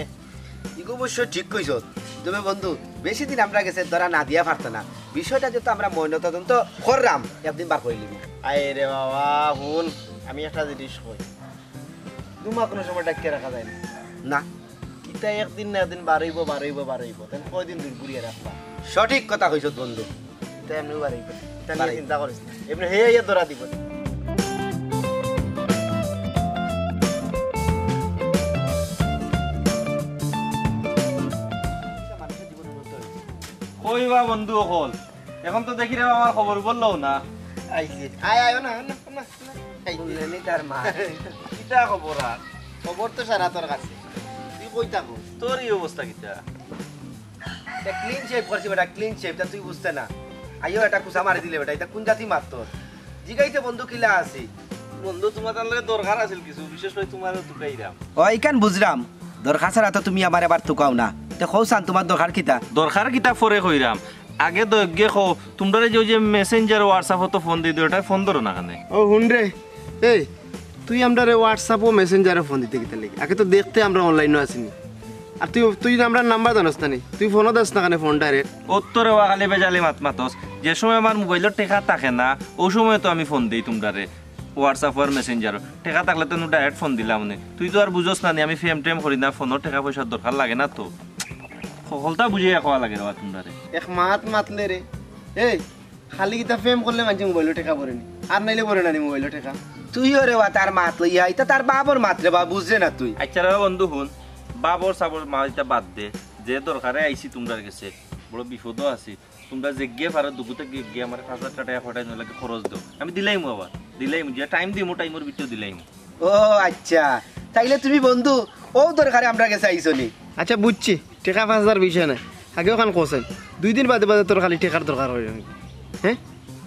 ইগো অবশ্য ঠিক কইছস। তবে বন্ধু, বেশি দিন আমরার গেছে ধরা না দিয়া পারতো না। বিষয়টা যেহেতু আমরা ময়নাতদন্ত করলাম, একদিন বার করিলিমু। আয় রে বাবা, হুন, আমি একটা জিনিস কই, দুমা কোনো সময় ডাকিয়া রাখা যায় না। না, ইতা একদিন না একদিন বারইব, বারইব, বারইব। তাই কয়দিন দূর ঘুরিয়ে রাখবা? সঠিক কথা কইছস বন্ধু। তাই এমনিও বারইব। ইতা নিয়ে বারইব। চিন্তা করিস না। এমনি হে ইয়া ধরা দিব। কইবা বন্ধু অকল, এখন তো দেখি রে আমার খবর বললো না। আইছি। আয়, আয়, না, না, না, না। আইছি। বুঝলেনি তার মা। কিতা খবর আর? খবর তো সারা তোর কাছে। তুই কই থাকো? তোর এই অবস্থা কিতা? ক্লিন শেভ করছি বেটা, ক্লিন শেভ, তা তুই বুঝতে না। আইও এটা কুসা মারি দিলে বেটা, এটা কোন জাতি মাত তোর? জিগাইতে বন্ধু কিলা আছি। বন্ধু, তোমার তার লগে দরকার আছিল কিছু, বিশেষ করে তোমার তুকাইরাম। ও, ইখান বুঝলাম। দরকার ছাড়া তো তুমি আমার আবার তুকাও না। তে কও চান তোমার দরকার কিতা? দরকার কিতা পরে কইরাম, আগে তো এগে কও, তোমরারে যে ওই যে মেসেঞ্জার, WhatsApp-ও তো ফোন দিই, ওটায় ফোন ধরো না কেনে? ও হুন রে, এই তুই আমরারে WhatsApp ও মেসেঞ্জারে ফোন দিতে কিতা লাগি? আগে তো দেখতে আমরা অনলাইনও আছি নি। আর তুই তুই আমরার নাম্বার জানোস না নি, তুই ফোনও দেস না কেনে ফোন ডাইরেক্ট? অত্তরে ওয়া খালি বেজালি মাত মাতস, যে সময় আমার মোবাইলর টেকা থাকে না, ওই সময় তো আমি ফোন দেই তোমরারে, WhatsApp আর মেসেঞ্জার। টেকা থাকলে তো ডাইরেক্ট ফোন দিলাম নে। তুই তো আর বুঝস না নি, আমি ফেম টেম করি না, ফোনর টেকা পয়সার দরকার লাগে না তো। হকলতা বুঝিয়া কওয়া লাগে রে বা তোমরারে। এক মাত মাতলে রে, এই খালি কিতা ফেম করলে মানষে মোবাইলো টেকা ভরে নি, আর নাইলে ভরে না নি মোবাইলো টেকা। তুইও রে বা তার মাত লইয়া, ইটা তার বাবর মাত রে বা, বুঝরে না তুই। আচ্ছা রে বা বন্ধু, হুন, বাবর সাবর মা ইটা বাদ দে, যে দরকারে আইছি তোমরার গেছে, বড় বিপদও আছি, তোমরা যেগিয়ে পারো দুগুতে গিয়ে গিয়ে আমার পাঁচ হাজার টেকা পাঠাই, নইলে খরচ দেও, আমি দিলাইমু আবার, দিলাইমু, যে টাইম দিমু, টাইমর ভিতরে দিলাইমু। ও আচ্ছা, তাইলে তুমি বন্ধু ও দরকারে আমরার গেছে আইছো নি? আচ্ছা বুঝছি, টেকা পাঁচ হাজার বিষয় নাই, আগে ওখান কোসেন, দুই দিন বাদে বাদে তোর খালি টেকার দরকার হয়। হ্যাঁ,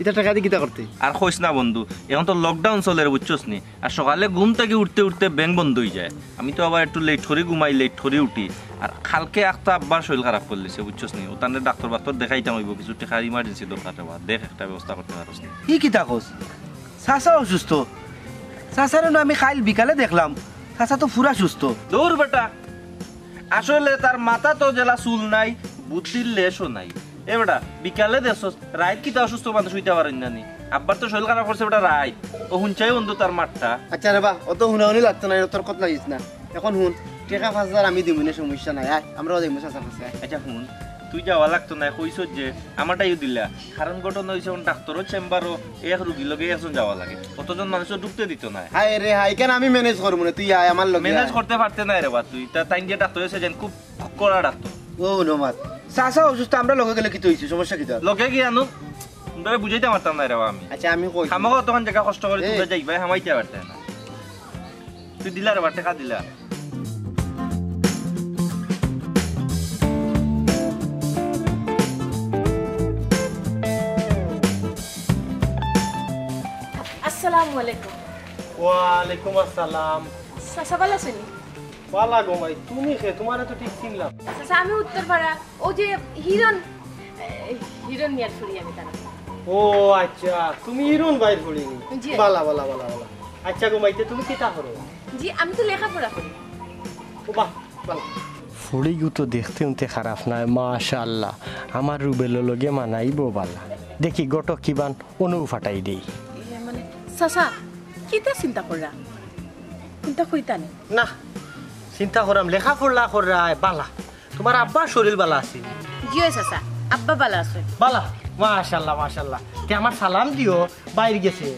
ইতা টেকা দি কিতা করতে? আর কইস না বন্ধু, এখন তো lockdown চলের, বুঝছস নি? আর সকালে ঘুম থাকি উঠতে উঠতে ব্যাংক বন্ধ অইযায়। আমি তো আবার একটু late করি ঘুমাই, late করি উঠি। আর কালকে আখতা আব্বার শরীর খারাপ করিলিছে, বুঝছস নি? অতানরে ডাক্তর বাক্তর দেখাইতাম অইবো, কিছু টেকার emergency দরকার রে বা। দেখ, একটা ব্যবস্থা করতে পারস নি। ই কিতা কস? চাচা অসুস্থ? চাচারে নু আমি কাইল বিকালে দেখলাম, চাচা তো পুরা সুস্থ। দূর বেটা, আসলে তার মাথাত যেলা চুল নাই, বুদ্ধির লেশও নাই। এ বেটা, বিকালে দেখছস, রাইত কিতা অসুস্থ মানুষ অইতা পারইন না নি? আব্বার তো শরীর খারাপ করছে বেটা রাইত। ও হুনছস বন্ধু তার মাতটা। আচ্ছা রে বা, অত হুনাহুনি লাগতো না, অত তর্কত লাগিস না। এখন হুন, টেকা পাঁচ হাজার আমি দিমু নে, সমস্যা নাই। আয়, আমরাও যাইমু চাচার কাছে, আয়। আচ্ছা হুন, তুই যাওয়া লাগতো না, কইছস যে আমারটাইও দিলা। কারণ ঘটনা অইছে, এখন ডাক্তরর চেম্বারও এক রুগীর লগে একজন যাওয়া লাগে, অতজন মানুষও ঢুকতে দিত না। হায় রে হায়, কেন আমি manage করমু নে, তুই আয় আমার লগে manage আয়। করতে পারতে না রে বা তুই। তা তাইন যে ডাক্তর অইছে যেন খুব কড়া ডাক্তর। ও নমাজ, চাচা অসুস্থ, আমরা লগে গেলে কিতা অইছে, সমস্যা কিতা? লগে গিয়া আনো, তোরে বুঝাইতাম পারতাম না রে বা আমি। আচ্ছা, আমি কই। খামোখা অতখান জাগা কষ্ট করি এই। তোমরা যাইবায়, হামাইতে পারতে না। তুই দিলা রে বা, টেকা দিলা। আসসালামু আলাইকুম। ওয়ালাইকুম আসসালাম। চাচা ভালা আছইন নি? ভালা গো মাই, তুমি কে? তুমারে তো ঠিক চিনলাম না। চাচা, আমি উত্তরপাড়া, অউ যে হিরণ, এ, হিরণ মিয়ার ফুড়ি আমি তান। ও আচ্ছা, তুমি হিরণ ভাইর ফুড়ি নি? জি। ভালা, ভালা, ভালা, ভালা। আচ্ছা গো মাই, তে তুমি কিতা করো? জি, আমি তো লেখাপড়া করি। ও বাহ, ভালা। ফুড়িগু তো দেখতে হুনতে খারাপ নায়, মাশাআল্লাহ। আমার রুবেলর লগে মানাইবো ভালা। দেখি ঘটক কিবান অনউ ফাটাই দেই। ইয়ে মানে, চাচা, কিতা চিন্তা কররা? কুনটা কইতা নি? না, চিন্তা কররাম, লেখাপড়া কররায়, ভালা। তুমার আব্বার শরীর ভালা আছে নি? জি অয় চাচা, আব্বা ভালা আছে। ভালা, মাশাআল্লাহ, মাশাআল্লাহ। তে আমার সালাম দিও, বাইর গেছে।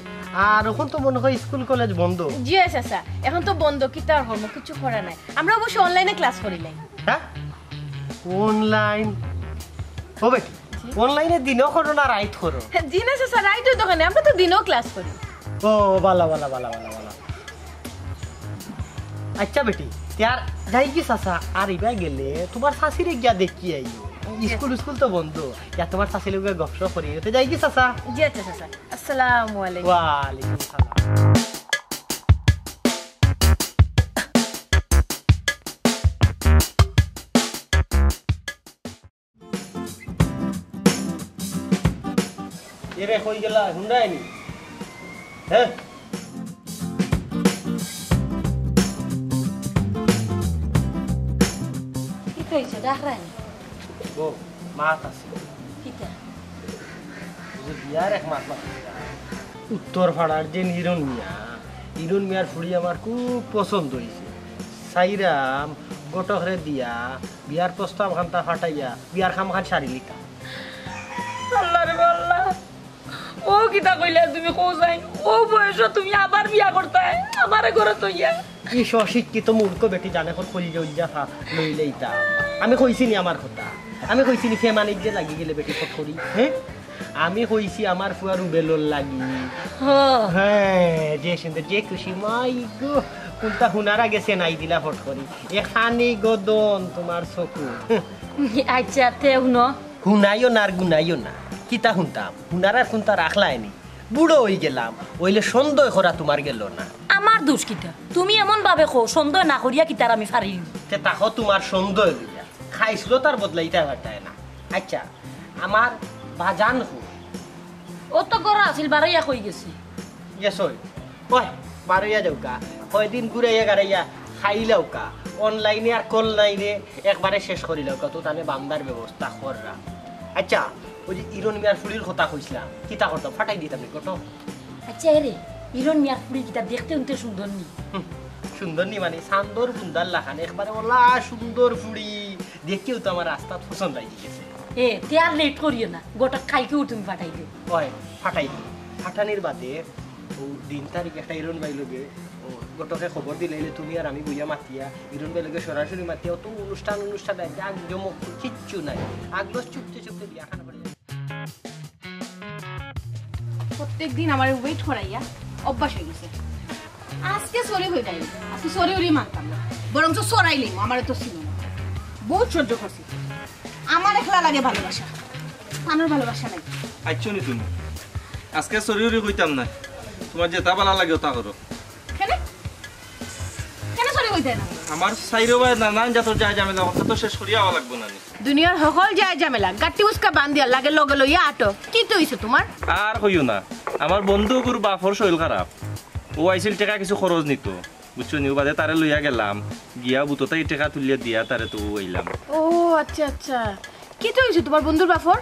আর অখন তো মনে অয় স্কুল কলেজ বন্ধ। জি অয় চাচা, অখন তো বন্ধ, কিতা আর করমু, কিচ্ছু করা নাই। আমরা অবশ্য online-এ class করিলাই। হ্যাঁ? Online? ও বেটি, জি। Online-এ দিনও করো না রাইত করো? জি না চাচা, রাইতও তো কেনে, আমরা তো দিনও class করি। ও, ভালা, ভালা, ভালা, ভালা, ভালা। আচ্ছা বেটি, তে আর যাইগি চাচা, আর ইবায় গেলে তুমার চাচিরে গিয়া দেখি আইও। জি। স্কুল, স্কুল তো বন্ধ, ইয়া তুমার চাচির লগে গপসপ করি, তে যাইগি চাচা? জি আচ্ছা চাচা, আসসালামু আলাইকুম। ওয়ালাইকুম সালাম। এরে কই গেলা? হুনরায় নি? হ্যাঁ? কিতা অইছে? ডাকরায় নি? ও, মাত আছে। কিতা? অউ যে বিয়ার এক মাত মাতিছিলাম। উত্তর পাড়ার যে হিরণ মিয়া, হিরণ মিয়ার ফুড়ি আমার খুব পছন্দ অইছে। চাইরাম ঘটকরে দিয়া বিয়ার প্রস্তাব খানতা ফাটাইয়া বিয়ার কাম খান সারিলিতাম। আল্লাহ রে আল্লাহ, অউ কিতা কইলায় তুমি কও চাইন? অউ বয়সো তুমি আবার বিয়া করতায় আমারে ঘরো থইয়া? ই অশিক্ষিত মূর্খ বেটি জানে কত করি যে উজ্জা ফা লইলে ইতা। আমি কইছি নি আমার কথা? আমি কইছি নি ফেমানিত যে লাগি গেলে বেটি কত করি? হ্যাঁ? আমি কইছি আমার ফুয়া রুবেলর লাগি। হ। হ্যাঁ, যে সুন্দর, যে খুশি, মাই গো। কুনটা হুনার আগে সেনাই দিলা ফট করি। এখানি গদন তুমার চকু। আচ্ছা, তে হুনো। হুনাইও না আর গুনাইও না। কিতা হুনতাম? হুনার আর কুনতা রাখলায় নি? বুড়ো অইগেলাম, অইলে সন্দেহ করা তুমার গেলো না। আমার দুষ কিতা? তুমি এমন ভাবে কও, সন্দেহ না করিয়া কিতার আমি পারি নি। তে তাকো তুমার সন্দেহ লইয়া। খাইছলো তার বদলাইতা পারতায় না। আচ্ছা, আমার বাজান কই? অউ তো ঘরো আছিল, বারইয়া কই গেছে? গেছইন? ওই, বারইয়া যাউক্কা। কয়দিন ঘুরাইয়া গাড়াইয়া খাইলাউক্কা। Online-এ আর call নাই রে, একবারে শেষ করিলাউক্কা। তো তানে বান্দার ব্যবস্থা কররা। আচ্ছা, অউ যে হিরণ মিয়ার ফুড়ির কথা কইছলাম, কিতা করতাম? ফাটাই দিতাম নি ঘটক? আচ্ছা, এরে, হিরণ মিয়ার ফুড়ি কিতা দেখতে হুনতে সুন্দর নি? হুম, সুন্দর নি মানে চান্দর বুন্দার লাখান, একবারে অলা সুন্দর ফুড়ি। দেখিয়াউ তো আমার আস্তা পছন্দ অইগেছে। এ, তে আর late করিও না, ঘটক কাইলকেউ তুমি ফাটাই দিও। ওই, ফাটাই দিও। ফাটানির বাদে অউ দিন তারিখ একটা হিরণ ভাইর লগে, অউ ঘটকে খবর দিলাইলে তুমি আর আমি বইয়া মাতিয়া, হিরণ ভাইর লগে সরাসরি মাতিয়া, অত অনুষ্ঠান, অনুষ্ঠান, জাকজমক কিচ্ছু নাই। আগলো চুপতে চুপতে বিয়া খান করিয়া। প্রত্যেক দিন আমারে wait করাইয়া অভ্যাস অইগেছে। আজকে sorry কইতাম, আজকে sorry উরি মানতাম না, বরঞ্চ চড়াইলিমু, আমারে তো চিনো না। বউত সহ্য করছি, আমার একলা লাগে ভালোবাসা, তানর ভালোবাসা নাই। আইচ্ছা নি তুমি, আজকে সরি উরি কইতাম না, তুমার যেটা ভালা লাগে ওটা করো। কেনে? কেনে সরি কইতে না? আমার চাইরো ভাই নানান জাতর যায় ঝামেলা, কথা তো শেষ করিয়া আওয়া লাগবো না নি? দুনিয়ার হকল যায় ঝামেলা গাট্টি উস্কা বান্ধিয়া লাগে লগে লইয়া আটো। কিতা অইছে তুমার? আর কইও না, আমার বন্ধুগুর বাফর শরীর খারাপ। অউ আইছিল টেকা কিছু খরচ নিতো, বুঝছো নি? অউ বাদে তারে লইয়া গেলাম, গিয়া বুতোতাই টেকা তুলিয়া দিয়া তারে তো অউ আইলাম। ও আচ্ছা আচ্ছা, কিতা অইছে তুমার বন্ধুর বাফর?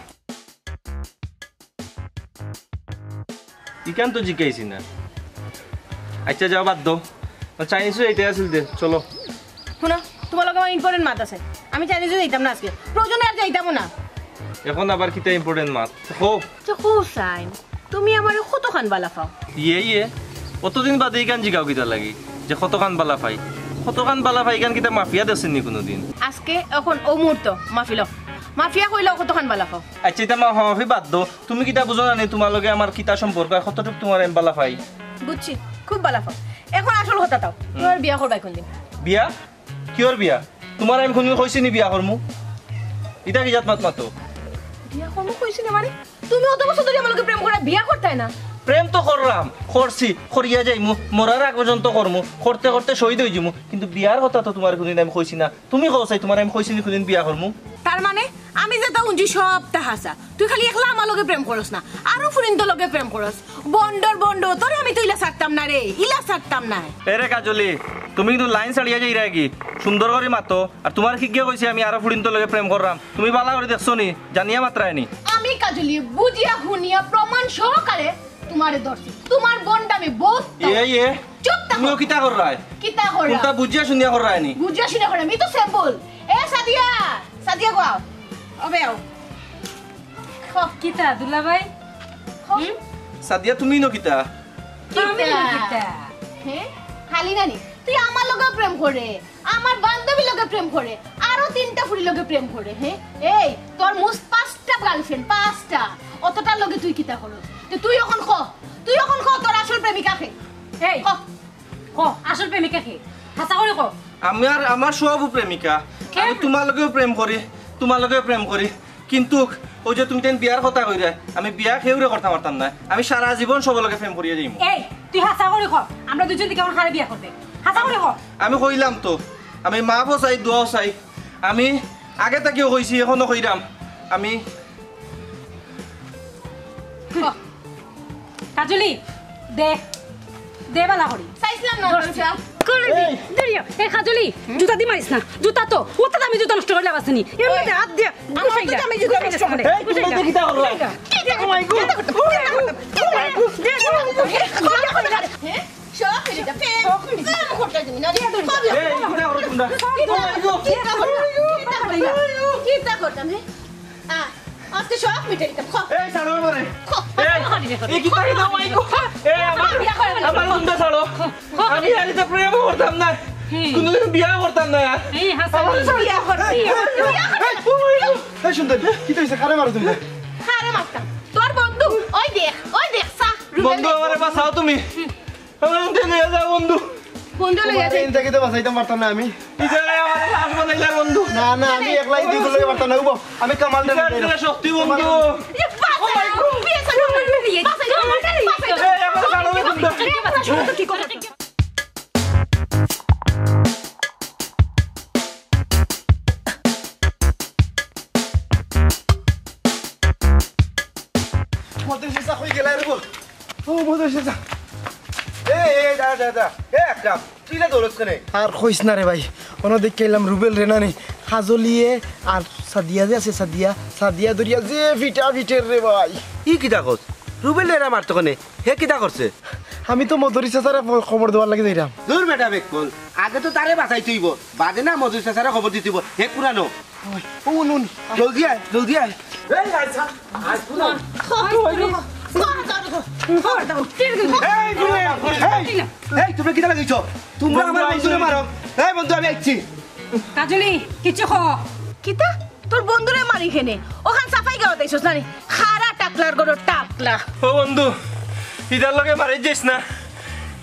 ইখান তো জিকাইছি না। আচ্ছা, যাও, বাদ দেও। চাইনিজও যাইতে আছিল দে, চলো। হুনো, তুমার লগে আমার important মাত আছে। আমি চাইনিজও যাইতাম না আজকে, প্রয়োজনে আর যাইতামও না। এখন আবার কিতা important মাত? কও। আচ্ছা, কও চাইন, তুমি আমারে কতখান বালা পাও? ইয়ে, ইয়ে, অতদিন বাদে ইখান জিকাও কিতার লাগি যে কতখান বালা পাই? কতখান বালা পাই ইখান কিতা মাফিয়া দেখছইন নি কুনুদিন? আজকে, এখন, অউ মুহূর্ত মাফি লও। মাফিয়া কইলাও কতখান বালা পাও? আচ্ছা, ইতা মাফামাফি বাদ দেও। তুমি কিতা বুঝো না নি, তুমার লগে আমার কিতা সম্পর্ক, আর কতটুক তুমারে আমি বালা পাই? বুঝছি, খুব বালা পাও। এখন আসল কথাটা কও, তুমার বিয়া করবায় কুনদিন? বিয়া? কিওর বিয়া? তুমারে আমি কুনদিন কইছি নি বিয়া করমু? ইতা কি জাত মাত মাতো? বিয়া করমু কইছি নি মানে? তুমি অত বছর ধরি আমার লগে প্রেম করিয়া বিয়া করতায় না? প্রেম তো কররাম, করছি, করিয়া যাইমু, মরার আগ পর্যন্ত করমু, করতে করতে শহীদ অইযিমু, কিন্তু বিয়ার কথা তো তুমারে কুনদিন আমি কইছি না। তুমি কও চাই, তুমারে আমি কইছি নি কুনদিন বিয়া করমু? তার মানে আমি যেতা হুনছি সবতা হাছা। তুই খালি একলা আমার লগে প্রেম করস না, আরো ফুরিন্তর লগে প্রেম করস। বন্ডর বন্ড, তোরে আমি তো ইলা ছাড়তাম না রে, ইলা ছাড়তাম না। এরে কাজলি, তুমি কিন্তু লাইন ছাড়িয়া যাইরায়গি। সুন্দর করি মাতো। আর তুমার কিগিয়ে কইছে আমি আরো ফুরিন্তর লগে প্রেম কররাম? তুমি বালা করি দেখছো নি? জানিয়া মাতরায় নি? আমি কাজলি বুঝিয়া হুনিয়া প্রমাণ সহকারে তুমারে ধরছি। তুমার বন্ডামি বউত। ইয়ে, ইয়ে। চুপ থাকো। তুমিও কিতা কররায়? কিতা কররাম? কুনতা বুঝিয়া শুনিয়া কররায় নি? বুঝিয়া শুনিয়া কররাম। ই তো sample। এ সাদিয়া, সাদিয়া গো আও। ওবে আও। খ। কিতা দুলাভাই? খ। হুম? সাদিয়া, তুমি ইনো কিতা? আমি ইনো কিতা? হে? খালি নানি, তুই আমার লগে প্রেম করে, আমার বান্ধবীর লগে প্রেম করে, আরো তিনটা ফুরির লগে প্রেম করে, হে? এই, তোর মুস পাঁচটা girlfriend, পাঁচটা। অতটার লগে তুই কিতা করস? তে তুই অখন ক, তুই অখন ক, তোর আসল প্রেমিকা কে? এই, ক। ক, আসল প্রেমিকা কে? হাছা করি ক। আমার, আমার সব প্রেমিকা। কে? আমি তুমার লগেও প্রেম করি, তুমার লগেও প্রেম করি। কিন্তু অউ যে তুমি তাইন বিয়ার কথা কইরায়, আমি বিয়া কেউরে করতাম পারতাম নায়। আমি সারা জীবন সবর লগে প্রেম করিয়া যাইমু। এই, তুই হাছা করি ক, আমরা দুইজন থাকি অখন কারে বিয়া করবে? হাছা করি ক। আমি কইলাম তো, আমি মাফও চাই, দোয়াও চাই। আমি আগে থাকিও কইছি, অখনো কইরাম। আমি ক। কাজলি, দে। দে বালা করি। চাইছিলাম না, ধরছি। করে দি। এই। ধরিও। এ কাজলি, জুতা দি মারিস না। জুতা তো। অত দামি জুতা নষ্ট করিলে বাসনি। এর মধ্যে হাত দিয়া আমার তো দামি জুতা নষ্ট করে। এই, তুমি এটা কিতা করলা? কিতা করতাম? হে? সব ফিরে যা। প্রেম, প্রেম করতে দিবি না। এই, কিতা করো তোমরা? কিতা করো? কিতা করো? কিতা করতাম, হে? আ, আজকে সব মিটাই দিতাম। খ। এই, ছাড়ো আমারে। খ। এই, এই, কিতা, কিতা, মাই গো। এই, আমার, আমার বন্ধু ছাড়ো। আমি আর ইতা প্রেম করতাম না। হুম। কোনোদিন বিয়া করতাম না। এই, হাছা। আমার ছাড়ো। বিয়া করতাম। এই, এই, ও মাই গো। এই, সুন্দর, কিতা অইছে? কারে মারো তুমি? কারে মারতাম? তোর বন্ধু, ওই দেখ, ওই দেখ, চা, রুবেল বন্ধু, দেখ। আমারে বাঁচাও তুমি। আমার উঠে নিয়ে যাও বন্ধু। বন্ধু লইয়া যাই। ইনতা কিতা বাঁচাইতাম পারতাম না আমি। ইজারে আমার লাশ বানাইলার বন্ধু। না, না, আমি একলাই দুই লগে পারতাম না, উবো। আমি কামাল দেব। ইজারে শক্তি বন্ধু। এ বাবা, ও মাই গড। বিয়ে করে বন্ধু নিয়ে। বাঁচাই, বাঁচাই, বাঁচাই। এ, আমার কালো বন্ধু। কি করে? মদরিছ চাচা কই গেলা রে বো? ও মদরিছ চাচা। এ, এ, দা, দা, দা। এ, আকরাম, তুই না দৌড়স কেনে? আর কইস না রে ভাই, অনো দেখিয়া আইলাম রুবেল রে নানি, কাজলিয়ে আর সাদিয়া যে আছে সাদিয়া, সাদিয়া ধরিয়া যে ফিটা ফিটের রে ভাই। ই কিতা কস? রুবেল রে মারতো কেনে? হে কিতা করছে? আমি তো মদরিছ চাচারে খবর দেওয়ার লাগি যাইরাম। দূর বেটা বেক্কল, আগে তো তারে বাঁচাইতে অইবো, বাদে না মদরিছ চাচারে খবর দিতে অইবো। হে কুরানো। ওই, ও নুন। জলদি আয়, জলদি আয়। এই, আচ্ছা, আজ কুরানো। এই, তুমি, এই, এই, তুমি কিতা লাগাইছো? তোমরা আমার বন্ধুরে মারো। এই বন্ধু, আমি আইছি। কাজলি, কিছু ক। কিতা? তোর বন্ধুরে মারি কেনে? অখান সাফাই গাওয়াত আইছস না নি? খারা টাকলার গরু টাকলা। ও বন্ধু, ইতার লগে মারি যাইস না।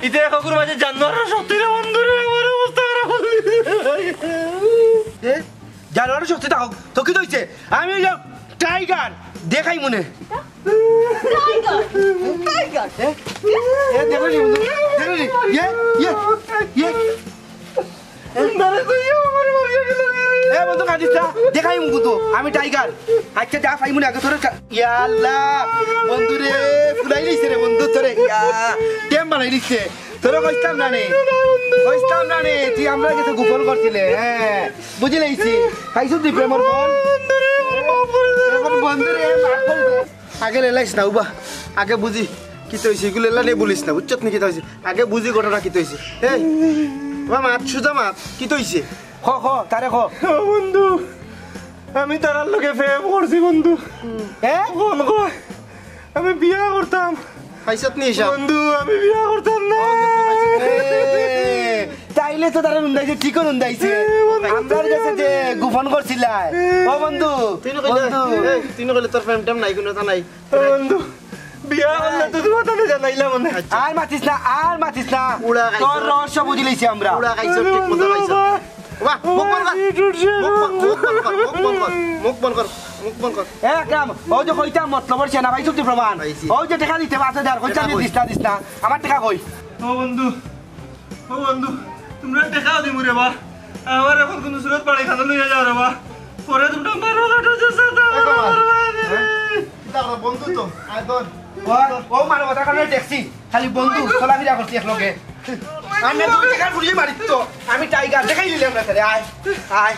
ইতা এক অকুর মাঝে জানোয়ারর শক্তি রে বন্ধু রে, আমার অবস্থা খারাপ অই গেছে। এ, জানোয়ারর শক্তি থাকউক, তো কিতা অইছে? আমি অইলাম টাইগার, দেখাইমুনে। কিতা? Tiger, tiger. এ, এ, দেখো নি বন্ধু, দেখো নি? ইয়ে, ইয়ে, ইয়ে। এ বন্ধু, কান্দিস না, দেখাইমু কিন্তু আমি টাইগার। আচ্ছা, যা পাইমু নে আগে তোরে কা-, ইয়া আল্লাহ, বন্ধু রে, ফুলাই দিছে রে বন্ধু তোরে, ইয়া, টেম বানাই দিছে। তোরে কইতাম না নে, কইতাম না নে, তুই আমরার গেছে গোপন করছিলে, হ্যাঁ, বুঝি লাইছি। খাইছো তুই প্রেমর ফল? এখন বন্ধু রে, মাফ করে দে। আগে লেলাইস না উবা, আগে বুঝি কিতা অইছে, ইগুলা লেলা নে বলিস না, বুঝছত নি কিতা অইছে? আগে বুঝি ঘটনা কিতা অইছে। এই, উবা মাত, সুজা মাত, কিতা অইছে? ক, ক, তারে ক। ও বন্ধু, আমি তারার লগে প্রেম করছি বন্ধু। হ্যাঁ? কোন কয়? আমি বিয়া করতাম। পাইছত নি হিসাব? বন্ধু, আমি বিয়া করতাম না। এ, তাইলে তো তারা নুন্দাইছে, ঠিকও নুন্দাইছে। এ, বন্ধু, আমরার গেছে যে গোপন করছিলা। এ, ও বন্ধু, তুই না কইলে, বন্ধু। এ, তুই না কইলে তোর প্রেম টেম নাই, কুনুতা নাই। ও বন্ধু, বিয়া করলে তো তুমার তাতে জানাইলাম মনে। আচ্ছা। আর মাতিস না, আর মাতিস না। উড়া খাইছো। তোর রহস্য বুঝি লাইছি আমরা। উড়া খাইছো, ঠিক মতো খাইছো। বাবা। বাহ, মুখ বন্ধ কর। মুখ বন্ধ, মুখ বন্ধ কর, মুখ বন্ধ কর, মুখ বন্ধ কর, মুখ বন্ধ কর। এ আকরাম, অউ যে কইতাম মতলবর সেনা পাইছো তুই প্রমাণ? পাইছি। অউ যে টেকা দিতে পারছে যার, কইতাম টেকা কই? দিস না, দিস না। আমার টেকা কই? ও বন্ধু, ও বন্ধু, তুমরার টেকাও দিমু রে বা। আমার এখন কুনু সুরত বাড়ি খানো লইয়া যাও রে বা। পরে তুমরা মারো কাটো যে সাথে আমার মারো বাবা। বাবা রে। হ্যাঁ? কিতা আমরা বন্ধু তো? আয় ধর। ও, ও মানবতার কারণে দেখছি। খালি বন্ধু, চলাফেরা করছি একলগে। আর না তুই টেকার ফুরিয়ে মারিস তো। আমি টাইগার, দেখাই দিলাম না তোরে। আয়, আয়।